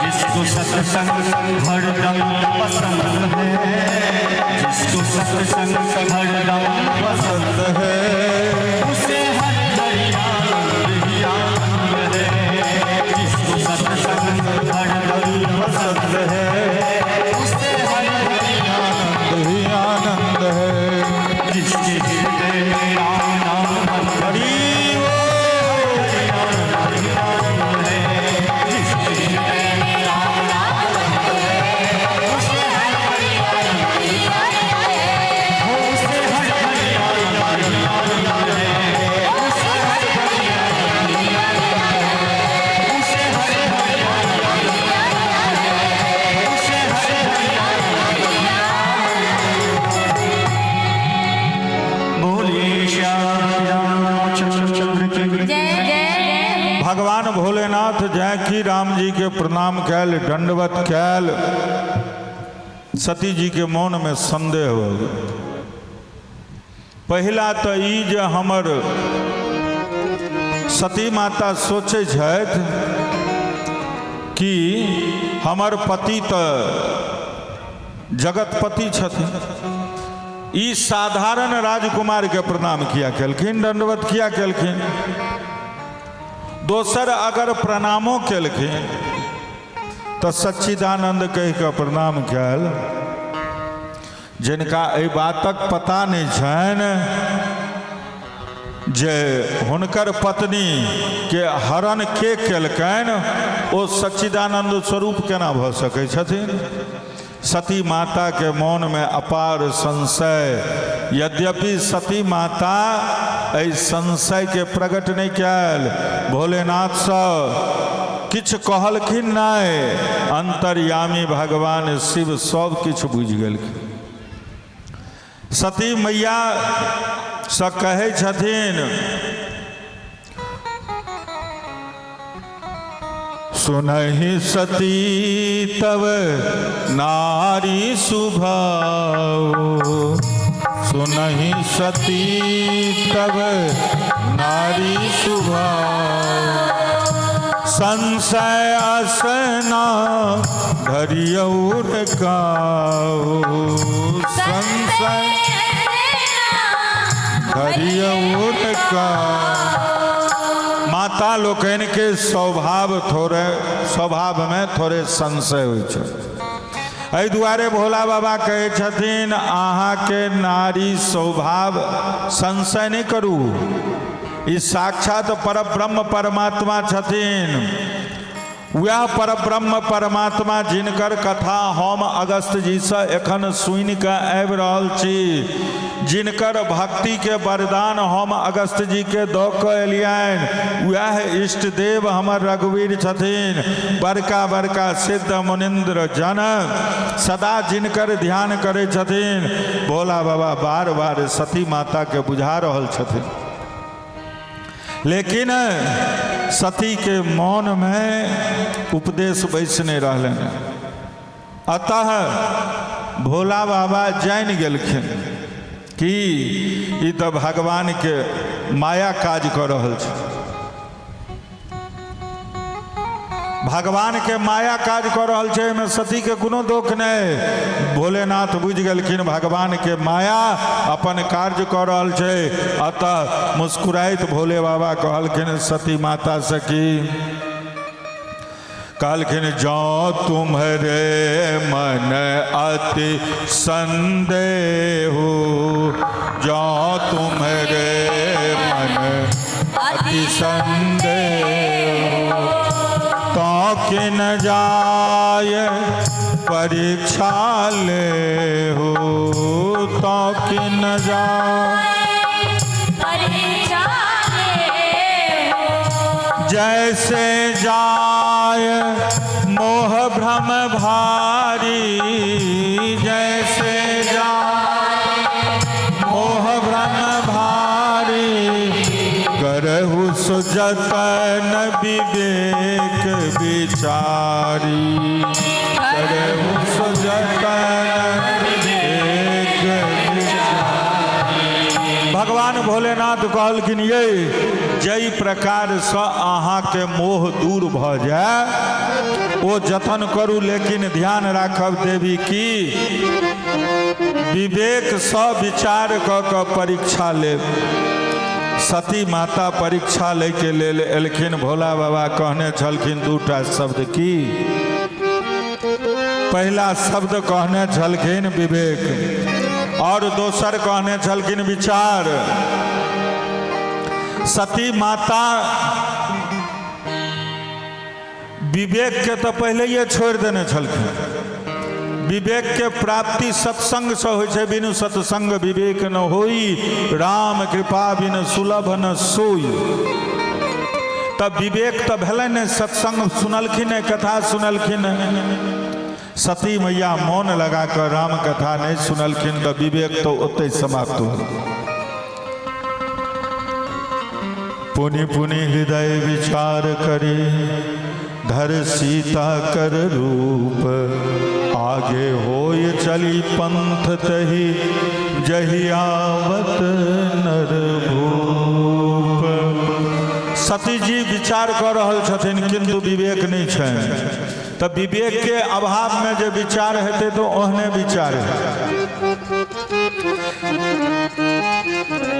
जिसको सत्संग हरदम पसंद है, जिसको सत्संग हरदम पसंद पसंद है। उसे हर घड़ी आनंद ही आनंद है, जिसको सत्संग हरदम पसंद है। उसे हर घड़ी आनंद ही आनंद है। जिसके हृदय में राम नाम बंद हरि बोल। है, जिसके हृदय में राम नाम बंद है, उसे हर घड़ी हो, उसे हर घड़ी आनंद ही आनंद है, उसे हर घड़ी आनंद ही आनंद है, उसे हर घड़ी आनंद ही आनंद है, उसे हर घड़ी आनंद ही आनंद है। बोलिए श्याम रामचंद्र की जय जय। भगवान भोलेनाथ जय की राम जी के प्रणाम कैल, दंडवत कैल। सती जी के मन में संदेह हो गेल। पहिला तो ई जे हमर सती माता सोचै छथि कि हमर पति तो जगतपति छथिन, ई साधारण राजकुमार के प्रणाम किया केलखिन, दंडवत किया केलखिन। दोसर अगर प्रणामो केलखिन तो सच्चिदानंद कहि कऽ प्रणाम कयल, जिनका एहि बातक पता नहि छनि जे हुनकर पत्नी के हरण के केलकनि, ओ सच्चिदानंद स्वरूप केना भऽ सकै छथिन। सती माता के मन में अपार संशय, यद्यपि सती माता एहि संशय के प्रकट नहि कयल, भोलेनाथसँ किछु कहलखिन नहि, अंतर्यामी भगवान शिव सब किछु बुझि गेलखिन। सती मैया सँ कहै छथिन, सुनहि सती तव नारी सुभाओ, सुनहि सती तव नारी सुभाओ, संशय असना धरियौर काओ, संशय धरियौर काओ। माता लोकनि के स्वभाव थोड़े, स्वभाव में थोड़े संशय होइ छै। एहि दुआरे भोला बाबा कहै छथिन अहाँके नारी स्वभाव संशय नहि करू, ई साक्षात परब्रह्म परमात्मा छथिन। वएह परब्रह्म परमात्मा जिनकर कथा हम अगस्त जीसँ एखन सुनि कऽ आबि रहल छी, जिनकर भक्तिके वरदान हम अगस्त जीके दऽ कऽ एलियनि, वएह इष्टदेव हमर रघुवीर छथिन। बड़का बड़का सिद्ध मुनीन्द्र जन सदा जिनकर ध्यान करै छथिन। भोला बाबा बार बार सती माताके बुझा रहल छथिन, लेकिन सती के मन में उपदेश बैस नहीं रहलनि। अतः भोला बाबा जानि गेलखिन कि ई तऽ भगवान के माया काज कऽ रहल छै, भगवान के माया काज कऽ रहल छै, एहिमे सती के कोनो दोख नहि। भोलेनाथ बुझि गेलखिन भगवान के माया अपन कार्य कऽ रहल छै। अतः मुस्कुराइत भोले बाबा कहलखिन सती माता से की कहलखिन, जँ तुम्हरे मन अति संदेहु, जँ तुम्हरे मन अति संदेह तो किन जाय परीक्षा ले हो, तो किन जाय परीक्षा ले हो। जैसे जाय मोह भ्रम भारी, जैसे जाय मोह भ्रम भारी, करहु सुजतन विवेक विचारी, करहु सुजतन विवेक विचारी। भगवान भोलेनाथ कहलखिन, ये जाहि प्रकारसँ अहाँके मोह दूर भऽ जाय ओ जतन करू, लेकिन ध्यान राखब देवी की विवेकसँ विचार कऽ कऽ परीक्षा लेब। सती माता परीक्षा लैके लेल एलखिन। भोला बाबा कहने छलखिन दूटा शब्द। की पहिला शब्द कहने छलखिन? विवेक। और दोसर कहने छलखिन विचार। सती माता विवेक के तऽ पहिलैये छोड़ि देने छलखिन। विवेक के प्राप्ति सत्संग से होइ छै। बिनु सत्संग विवेक न होई, राम कृपा बिन सुलभ न सोई। तब विवेक तऽ भेलै ने, सत्संग सुनलखिन नहि, कथा सुनलखिन नहि। सती मैया मोन लगा कऽ राम कथा नहि सुनलखिन तऽ विवेक तऽ ओतहि समाप्त हो। पुनि पुनि हृदय विचार करे, धर सीता कर रूप, आगे होय चली पंथ तही, जही आवत नर भूप। सती जी विचार कऽ रहल छथिन, किंतु विवेक नहि छनि। तऽ विवेक के अभाव में जे विचार हेतै तऽ ओहने विचार हेतै।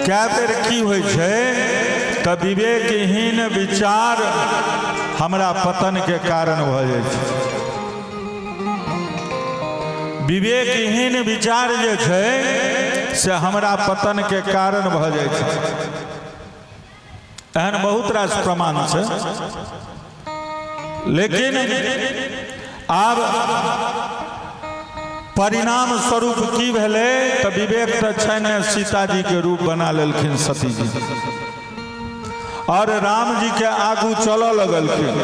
कए बेर की होइ छै तऽ विवेकहीन विचार हमरा पतन के कारण भऽ जाइ छै। विवेकहीन विचार जे छै से हमरा पतन के कारण भऽ जाइ छै। एहन बहुत रास प्रमाण छै। लेकिन आब परिणाम स्वरूप की भेलै तऽ विवेक तऽ छै ने, सीताजी के रूप बना लेलखिन सतीजी और राम जी के आगू चलऽ लगलखिन।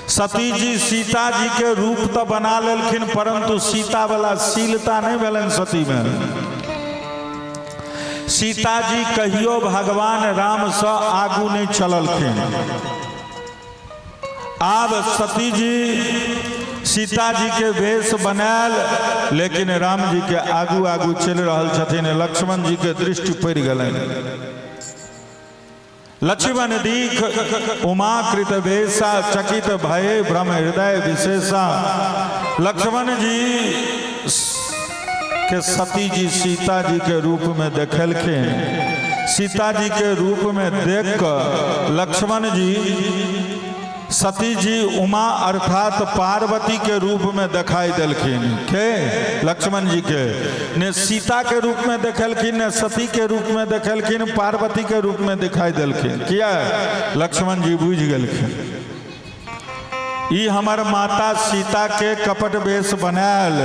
सतीजी सीताजी के रूप तऽ बना लेलखिन, परंतु सीता वाला शीलता नहि भेलनि सती में। सीताजी कहियो भगवान रामसँ आगू नहि चललखिन। आब सतीजी सीताजी के वेश बनायल, लेकिन राम जी के आगू आगू चलि रहल छथिन। लक्ष्मण जी के दृष्टि पड़ि गेलनि। लक्ष्मण दीख उमाकृत वेशा, चकित भय भ्रम हृदय विशेषा। लक्ष्मण जी के सती जी सीता जी के रूप में देखलखिन। सीता जी के रूप में देख कऽ लक्ष्मण जी सती जी उमा अर्थात पार्वती के रूप में देखाई देलखिन। के लक्ष्मण जी के ने सीता के रूप में देखलखिन, ने सती के रूप में देखलखिन, पार्वती के रूप में दिखाई देलखिन। किया? लक्ष्मण जी बुझि गेलखिन। ई हमर माता सीता के कपट वेश बनायल,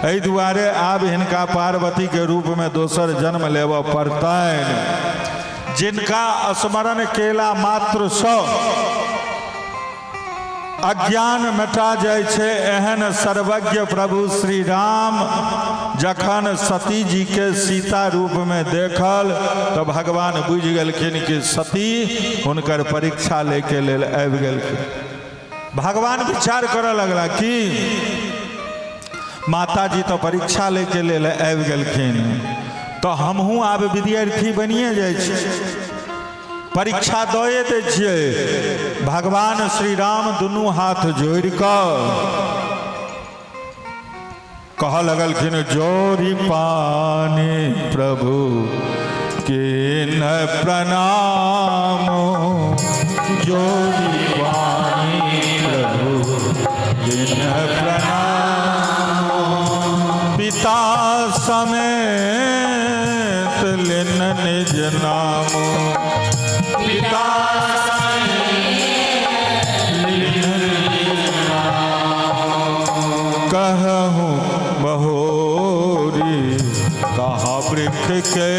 एहि दुआरे आब हिनका पार्वती के रूप में दोसर जन्म लेबऽ पड़तनि। जिनका स्मरण केला मात्रसँ अज्ञान मेटा जाइ छै, एहन सर्वज्ञ प्रभु श्री राम जखन सती जी के सीता रूप में देखल तऽ भगवान बुझि गेलखिन कि सती हुनकर परीक्षा लैके लेल आबि गेलखिन। भगवान विचार करऽ लगला कि माता जी तऽ परीक्षा लैके लेल आबि गेलखिन, तऽ हमहूँ आब विद्यार्थी बनिए जाइ छी, परीक्षा दए दै छियै। भगवान श्री राम दुनू हाथ जोड़ि कऽ कहऽ लगलखिन, जोड़ी पानी प्रभु के न प्रणाम, जोड़ी पानी प्रभु के न प्रणाम, पिता समेत लिन निज नाम, पिता कहूँ बहोरी कहा वृक्ष के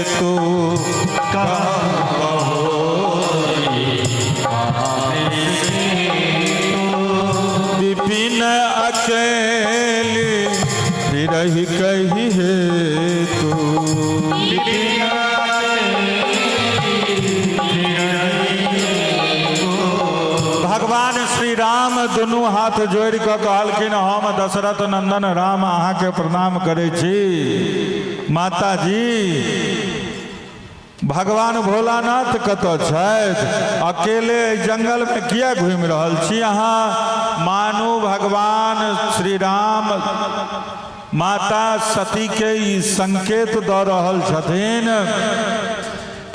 तू, कहूँ बहोरी विपिन अकेली रही कही हे तू। भगवान श्री राम दुनू हाथ जोड़ि कऽ कहलखिन, हम दशरथ नंदन राम अहाँके प्रणाम करै छी माताजी। भगवान भोलानाथ कतऽ छथि? अकेले एहि जंगलमे किया घुमि रहल छी अहाँ? मानू भगवान श्री राम माता सतीके ई संकेत दऽ रहल छथिन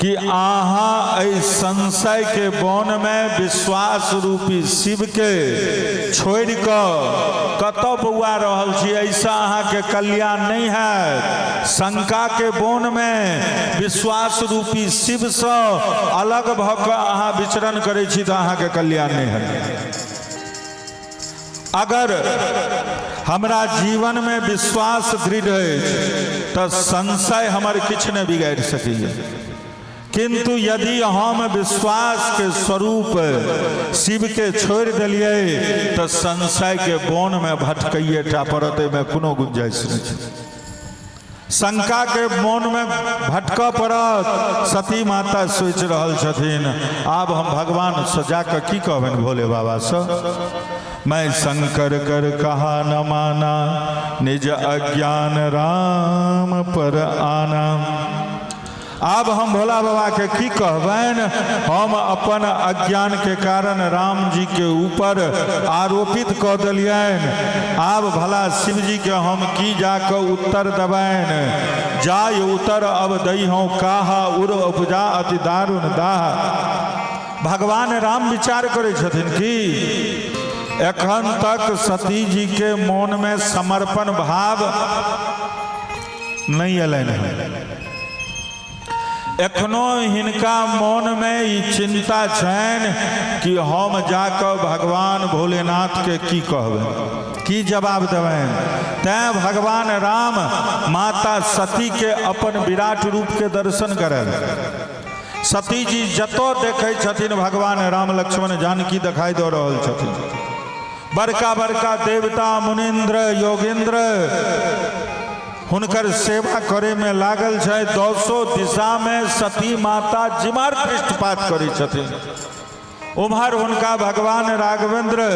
कि अहाँ एहि संशयके वनमे विश्वास रूपी शिवके छोड़ि कऽ कतऽ बौआ रहल छी? एहिसँ अहाँके कल्याण नहि हैत। शंकाके वनमे विश्वास रूपी शिवसँ अलग भऽ कऽ अहाँ विचरण करै छी तऽ अहाँके कल्याण नहि हैत। अगर हमरा जीवनमे विश्वास दृढ़ अछि तऽ संशय हमर किछु नहि बिगाड़ि सकैए, किंतु यदि हम विश्वासके स्वरूप शिवके छोड़ि देलियै तऽ संशयके वनमे भटकैए टा पड़त, एहिमे कोनो गुंजाइश नहि छै। शंकाके मोनमे भटकऽ पड़त। सती माता सोचि रहल छथिन, आब हम भगवानसँ जाकऽ की कहबनि भोले बाबासँ? मैं शंकर कर कहा न माना, निज अज्ञान राम पर आना। आब हम भोला बाबाके की कहबनि? हम अपन अज्ञानके कारण राम जीके ऊपर आरोपित कऽ देलियनि। आब भला शिवजीके हम की जाकऽ उत्तर देबनि? जाय उतर अब दई हूँ काहा, उर उपजा अति दारुण दाह। भगवान राम विचार करै छथिन कि एखन तक सती जी के मोनमे समर्पण भाव नहि अयलनि हँ, एखनो हिनका मोनमे ई चिन्ता छनि कि हम जाकऽ भगवान भोलेनाथके की कहबै, की जवाब देबनि। तैँ भगवान राम माता सतीके अपन विराट रूपके दर्शन करल। सती जी जतऽ देखै छथिन भगवान राम लक्ष्मण जानकी देखाइ दऽ रहल छथिन। बड़का बड़का देवता मुनीन्द्र योगेन्द्र हुनकर सेवा करे में लागल छै। दसो दिशा में सती माता जिमार दृष्टिपात करै छथिन। उम्हर हुनका भगवान राघवेंद्र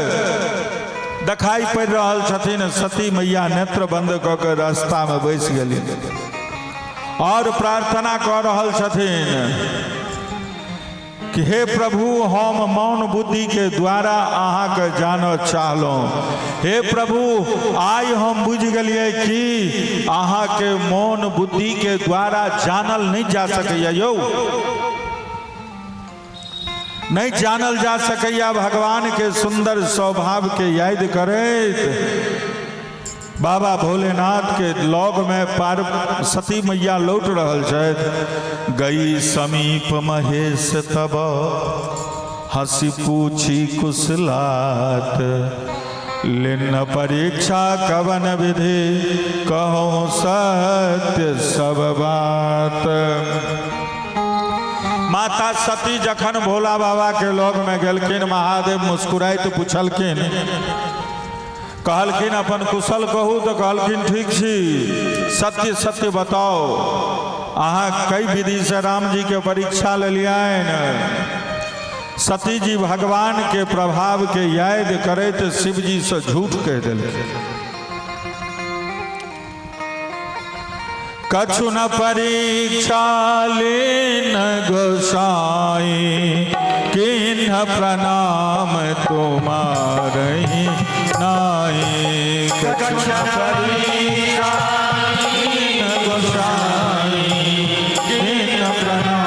देखाई पड़ि रहल छथिन। सती मैया नेत्र बंद कऽ के रास्ता में बैस गेली और प्रार्थना कऽ रहल छथिन कि हे प्रभु, हम मौन बुद्धि के द्वारा अहाँके जानऽ चाहलहुँ। हे प्रभु, आइ हम बुझि गेलियै कि अहाँके मौन बुद्धि के द्वारा जानल नहि जा सकैए यौ, नहि जानल जा सकैए। भगवान के सुंदर स्वभाव के याद करैत बाबा भोलेनाथ के लग में पार सती मैया लौट रहल छथि। गई समीप महेश तब हंसी पूछी कुशलात, लिन्न परीक्षा कवन विधि कहो सत्य सब बात। माता सती जखन भोला बाबा के लग में गेलखिन, महादेव मुस्कुराइत पुछलखिन, कहलखिन अपन कुशल कहू, तो कहलखिन ठीक छी, सत्य सत्य बताओ, अहाँ कई विधि से राम जी के परीक्षा लेलियनि। सती जी भगवान के प्रभाव के याद करैत शिव जी से झूठ कह देलखिन। कछु न परीक्षा लेन गोसाई, किन्ह प्रणाम तुम्हारही नाई। कछु न परीक्षा लीन गोसाई, किन्ह प्रणाम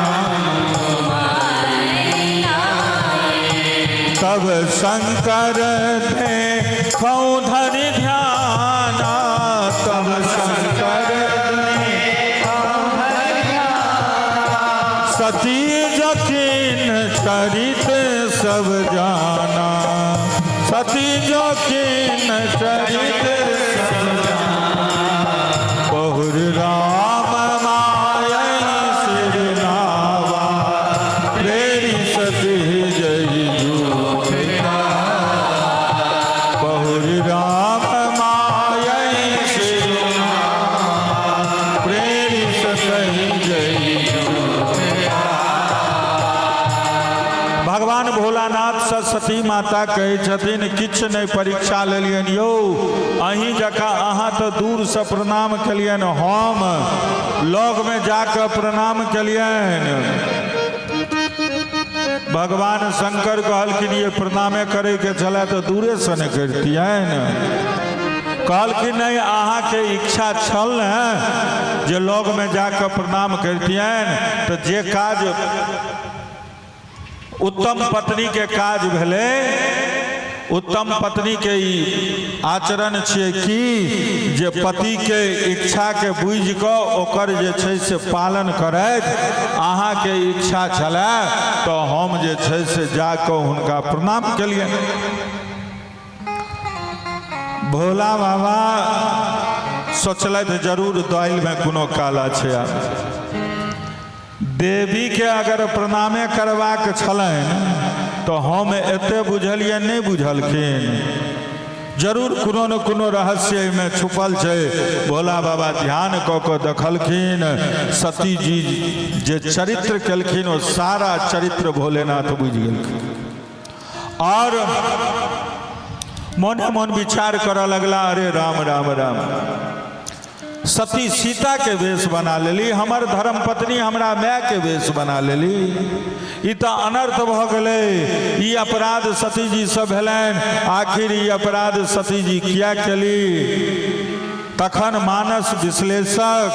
तब शंकर देखौ धरि ध्याना, तब शंकर सती जकिन चरित सब जाना, सती जकिन चरित सब जाना। बहुर राम माया सिर नावा, प्रेरी सती जय झूठ। बहुर राम माया सिर नावा, प्रेरी सती जय झूठ। भगवान भोलानाथ से सती माता कहै छथिन, किछु नहि परीक्षा लेलियनि यौ, अहीं जकाँ अहाँ तऽ दूरसँ प्रणाम केलियनि, हम लगमे जाकऽ प्रणाम केलियनि। भगवान शंकर कहलखिन, ये प्रणामे करैके छलै तऽ दूरेसँ नहि करितियनि? कहलखिन, नहि, अहाँके इच्छा छल ने जे लगमे जाकऽ प्रणाम करितियनि। तऽ जे काज उत्तम पत्नी के काज भेलै, उत्तम पत्नी के ई आचरण छियै कि जे पति के इच्छा के बुझि कऽ ओकर जे छै से पालन करैत। अहाँके इच्छा छलै तऽ हम जे छै से जा कऽ हुनका प्रणाम केलियनि। भोला बाबा सोचलथि, जरूर दालिमे कोनो काला छै। आब देवीके अगर प्रणामे करबाक छलनि तऽ हम एते बुझलियै नहि बुझलखिन, जरूर कोनो ने कोनो रहस्य एहिमे छुपल छै। भोला बाबा ध्यान कऽ कऽ देखलखिन, सती जी जे चरित्र केलखिन ओ सारा चरित्र भोलेनाथ बुझि गेलखिन और मोने मोन विचार करऽ लगला, अरे राम राम राम, सती सीता के वेश बना लेली, हमर धर्म पत्नी हमरा माय के वेश बना लेली, ई तऽ अनर्थ भऽ गेलै। ई अपराध सती जी से भेलनि, आखिर ई अपराध सती जी किया केली? तखन मानस विश्लेषक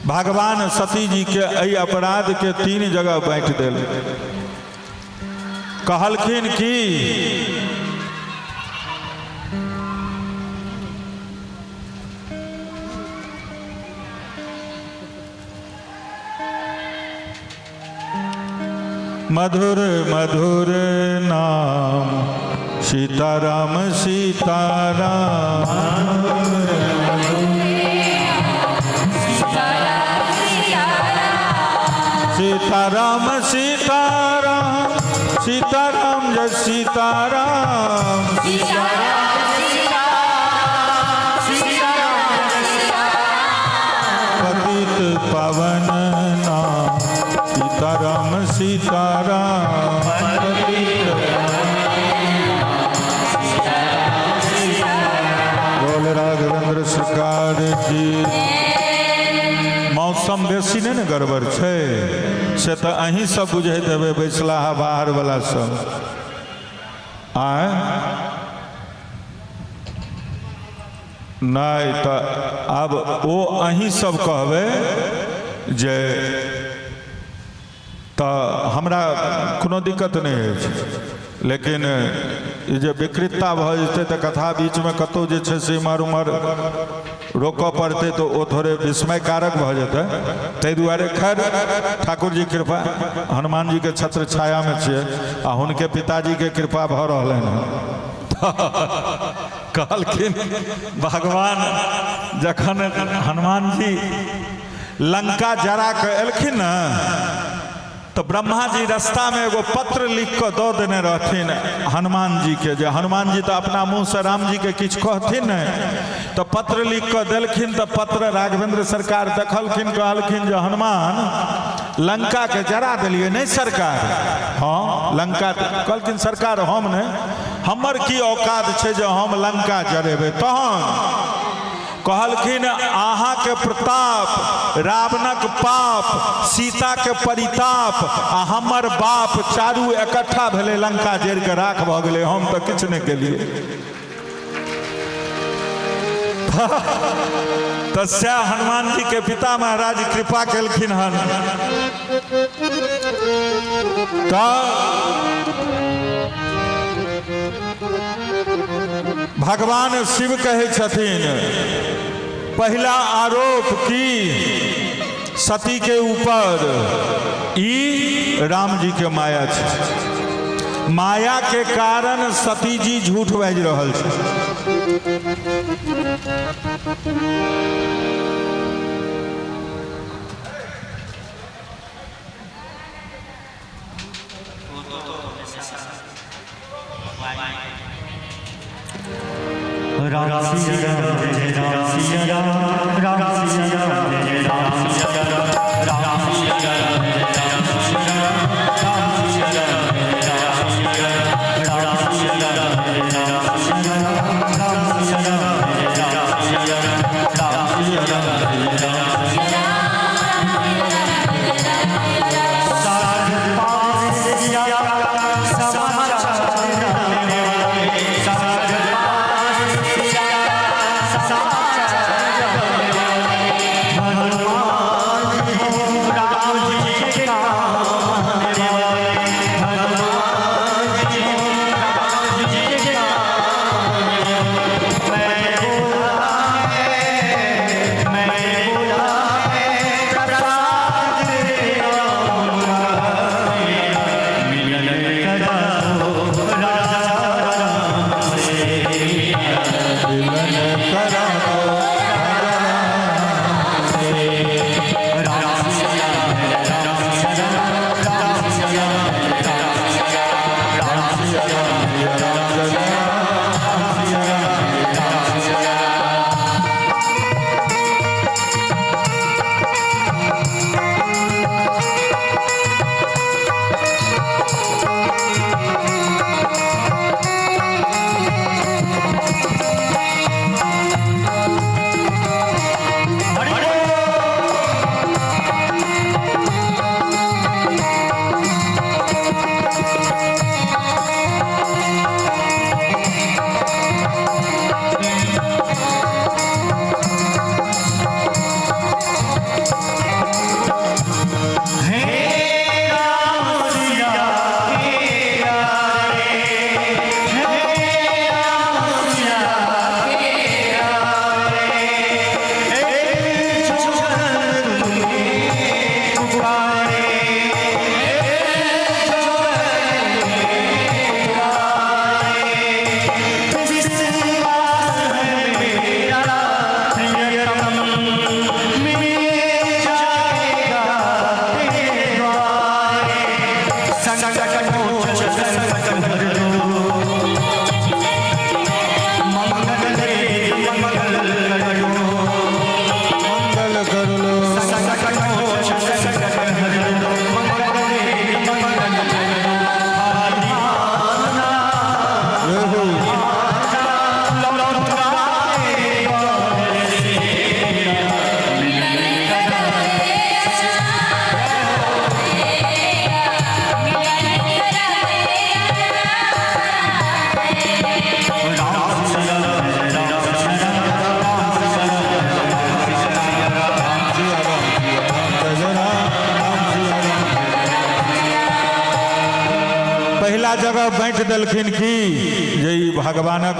भगवान सती जी के एहि अपराध के तीन जगह बांटि देल। कहलखिन कि मधुर मधुर नाम सीताराम सीताराम, सीताराम सीताराम, सीताराम जय सीताराम। पतित पावन नाम सीताराम सीताराम, पतित। बोल राघवेंद्र सरकार की। मौसम बेसी नहि ने गड़बड़ छै, से तऽ अहीं सब बुझैत हेबै, बैसलाहा बाहर वाला सब। आँय, नहि तऽ आब ओ अहीं सब कहबै जे, तऽ हमरा कोनो दिक्कत नहि होइ छै, लेकिन ई जे विकृतता भऽ जेतै तऽ कथा बीचमे कतहु जे छै से इम्हर उम्हर रोकऽ पड़तै तऽ ओ थोड़े विस्मयकारक भऽ जेतै। ताहि दुआरे खैर ठाकुर जी कृपा, हनुमान जीके छत्र छायामे छियै आ हुनके पिताजीके कृपा भऽ रहलनि हँ। कहलखिन भगवान जखन हनुमान जी लंका जरा कऽ एलखिन ने तऽ ब्रह्मा जी रास्तामे एगो पत्र लिख कऽ दऽ देने रहथिन हनुमान जीके, जे हनुमान जी तऽ अपना मुँहसँ राम जीके किछु कहथिन नहि, तऽ पत्र लिख कऽ देलखिन। तऽ पत्र राघवेंद्र सरकार देखलखिन, कहलखिन जे हनुमान लंकाके जरा देलियै नहि सरकार? हँ लंका। कहलखिन सरकार हम नहि, हमर की औकात छै जे हम लंका जरेबै? तहन कहलखिन अहाँके प्रताप, रावणक पाप, सीताके परिताप आ हमर बाप चारू इकट्ठा भेलै, लंका जरि कऽ राख भऽ गेलै, हम तऽ किछु नहि केलियै। तऽ सएह हनुमान जी के पिता महाराज कृपा केलखिन हन। तऽ भगवान शिव कहै छथिन पहिला आरोप की सती के ऊपर ई राम जी के माया छै, माया के कारण सती जी झूठ बाजि रहल छै। राम सिया राम जय राम सिया राम, राम सिया राम जय राम सिया राम, राम सिया राम जय राम सिया राम, राम सिया राम जय राम सिया राम, राम सिया राम जय राम सिया राम, राम सिया राम जय राम सिया राम, राम सिया राम जय राम सिया राम। साध पास सिया समाचार लाने वाले, साध पास सिया समाचार लाने वाले, हनुमान पहिला जगह बाँटि देलखिन की जे ई भगवानक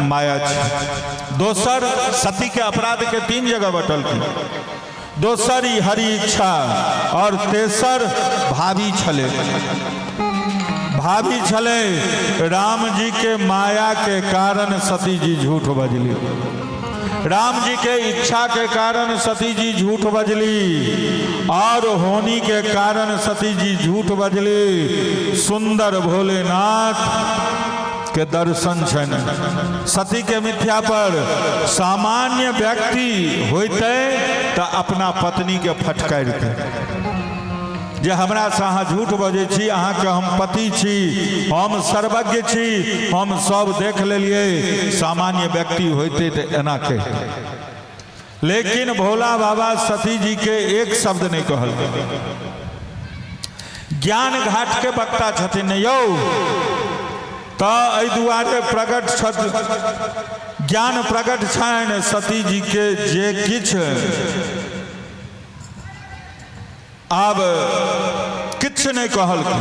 माया छै। दोसर सती के अपराध के 3 जगह बटलखिन। दोसर ई हरि इच्छा और तेसर भाभी छलै। भाभी छलै राम जी के माया के कारण सती जी झूठ बजली। राम जी के इच्छा के कारण सती जी झूठ बजली और होनी के कारण सती जी झूठ बजली। सुंदर भोलेनाथ के दर्शन छनि सती के मिथ्या पर। सामान्य व्यक्ति होइते तऽ अपना पत्नी के फटकारिते जे हमरा से अहाँ झूठ बजै छी, अहाँके हम पति छी, हम सर्वज्ञ छी, हम सब देख लेलियै। सामान्य व्यक्ति होइते तऽ एना कहिते, लेकिन भोला बाबा सती जी के एक शब्द नहीं कहल। ज्ञान घाट के वक्ता छथिन यौ, तऽ एहि दुआरे प्रकट छथि, ज्ञान प्रकट छनि सती जी के जे किछु आब किछु नहि कहलखिन,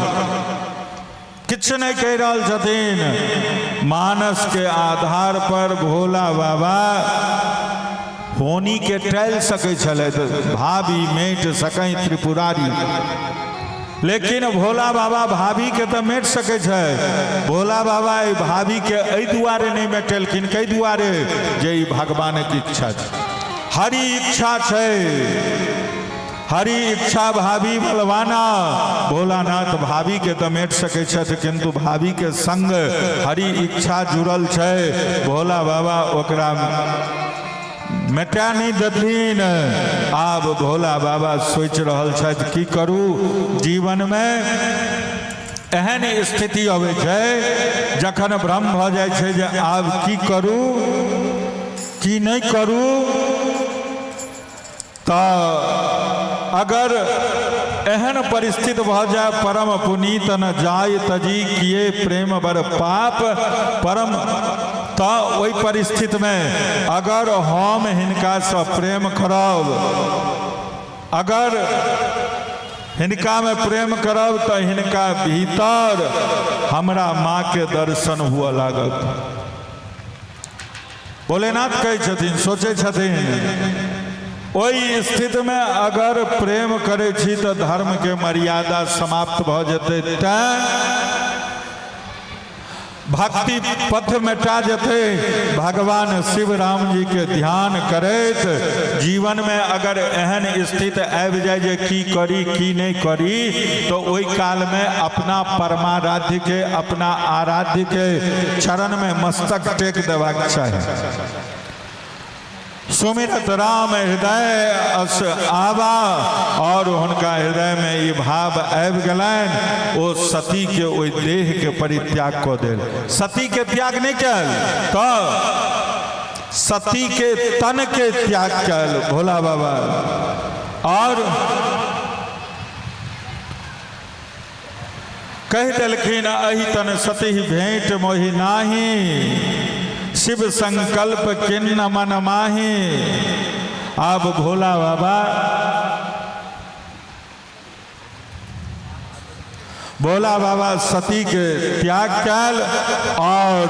किछु नहि कहि रहल छथिन। मानस के आधार पर भोला बाबा होनी के टालि सकै छलथि, भाभी मेट सकै त्रिपुरारी, लेकिन भोला बाबा भाभी के तऽ मेट सकै छै। भोला बाबा एहि भाभी के एहि दुआरे नहि मेटेलखिन, कै दुआरे जे ई भगवानक इच्छा छै, हरि इच्छा छै, हरि इच्छा भाभी बलवाना। भोलानाथ भाभी के तऽ मेट सकै छथि, किन्तु भाभी के संग हरि इच्छा जुड़ल छै, भोला बाबा ओकरा मेटा नहि देथिन। आब भोला बाबा सोचि रहल छथि की करू, जीवनमे एहन स्थिति अबै छै जखन भ्रम भऽ जाइ छै जे आब की करू की नहि करू। तऽ अगर एहन परिस्थिति भऽ जाय, परम पुनीत न जाय तजी किए प्रेम बर पाप परम, तऽ ओहि परिस्थितिमे अगर हम हिनकासँ प्रेम करब, अगर हिनकामे प्रेम करब तऽ हिनका भीतर हमरा माँके दर्शन हुअ लागत। भोलेनाथ कहै छथिन, सोचै छथिन ओहि स्थितिमे अगर प्रेम करै छी तऽ धर्मके मर्यादा समाप्त भऽ जेतै, तैं भक्ति पथ मेटा जेतै। भगवान शिव राम जी के ध्यान करैत जीवनमे अगर एहन स्थिति आबि जाय जे की करी की नहि करी, तऽ ओहि कालमे अपना परमाराध्य के, अपना आराध्य के चरण में मस्तक टेक देबाक चाही। सुमिरत राम हृदय अस आबा, और हुनका हृदय में ई भाव आबि गेलनि, ओ सती के ओहि देह के परित्याग कऽ देल। सती के त्याग नहि कयल तऽ सती के तन के त्याग कयल भोला बाबा। और कहि देलखिन अहि तन सती भेंट मोहि नाही, शिव संकल्प किन्न मन माही। आब भोला बाबा भोला बाबा सती के त्याग कयल और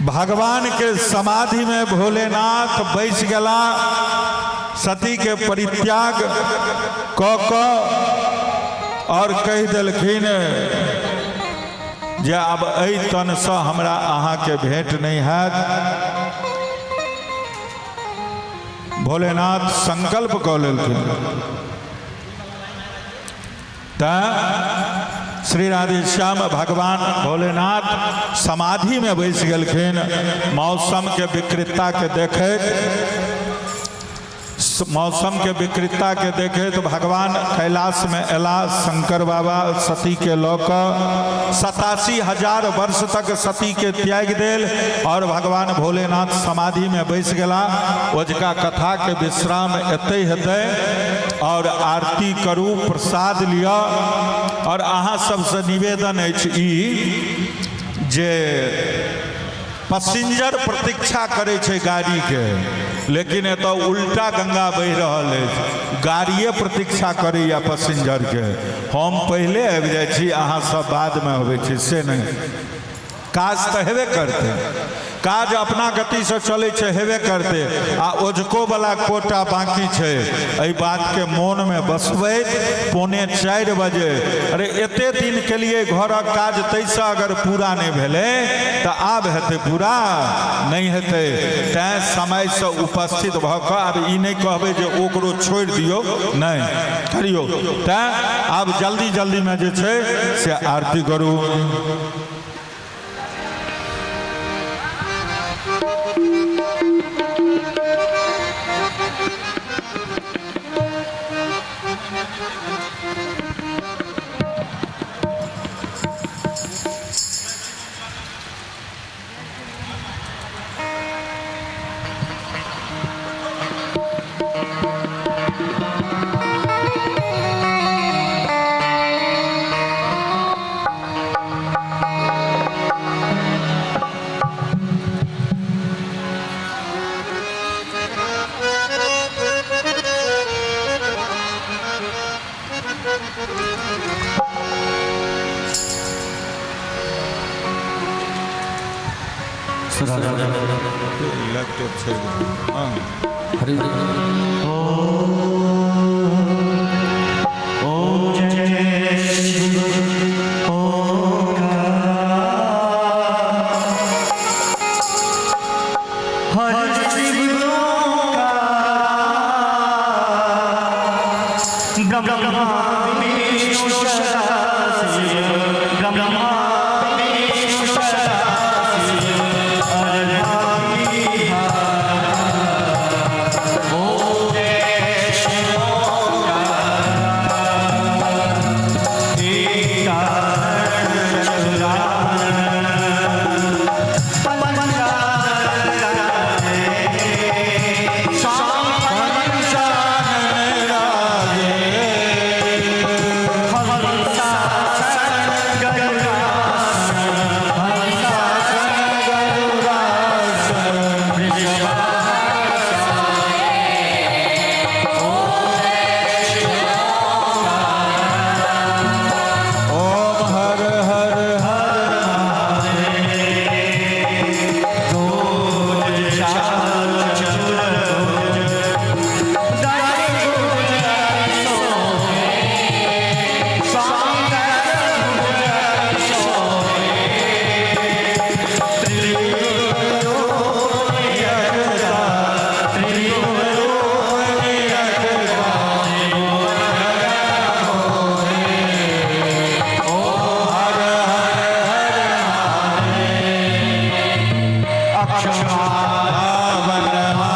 भगवान के समाधि में भोलेनाथ बैस गेला। सती के परित्याग कऽ कऽ और कहि देलखिन जे आब एहि तनसँ हमरा अहाँके भेंट नहि हैत। भोलेनाथ संकल्प कऽ लेलखिन। तैँ श्री राधेश्याम भगवान भोलेनाथ समाधि में बैस गेलखिन। मौसम के विकृतता के देखैत, मौसम के विकृतता के देखैत भगवान कैलाश में एला शंकर बाबा सती के लऽ कऽ। 87,000 वर्ष तक सती के त्याग देल और भगवान भोलेनाथ समाधि में बैस गेला। ओझका कथा के विश्राम एतै हेतै और आरती करू, प्रसाद लिअ। और अहाँ सबसँ निवेदन अछि ई जे पसिंजर प्रतीक्षा करै छै गाड़ीके, लेकिन एतऽ उल्टा गंगा बहि रहल अछि, गाड़िए प्रतीक्षा करैया पसिंजरके। हम पहिले आबि जाइ छी, अहाँ सब बादमे अबै छी, से नहि। काज तऽ हेबे करतै, काज अपना गतिसँ चलै छै, हेबे करतै। आ ओझको वाला कोटा बाँकी छै। एहि बातके मोनमे बसबैत 3:45 बजे, अरे एते दिन के लिए घरक काज ताहिसँ अगर पूरा नहि भेलै तऽ आब हेतै पूरा? नहि हेतै। तैँ समयसँ उपस्थित भऽ कऽ आब ई नहि कहबै जे ओकरो छोड़ि दियौ, नहि करियौ। तैँ आब जल्दी जल्दीमे जे छै से आरती करू। लैपटॉप छै। हँ। हरि ब्रह्मा विष्णु सदा शिव, ब्रह्मा विष्णु सदा शिव, ओम हर हर हर। पावन।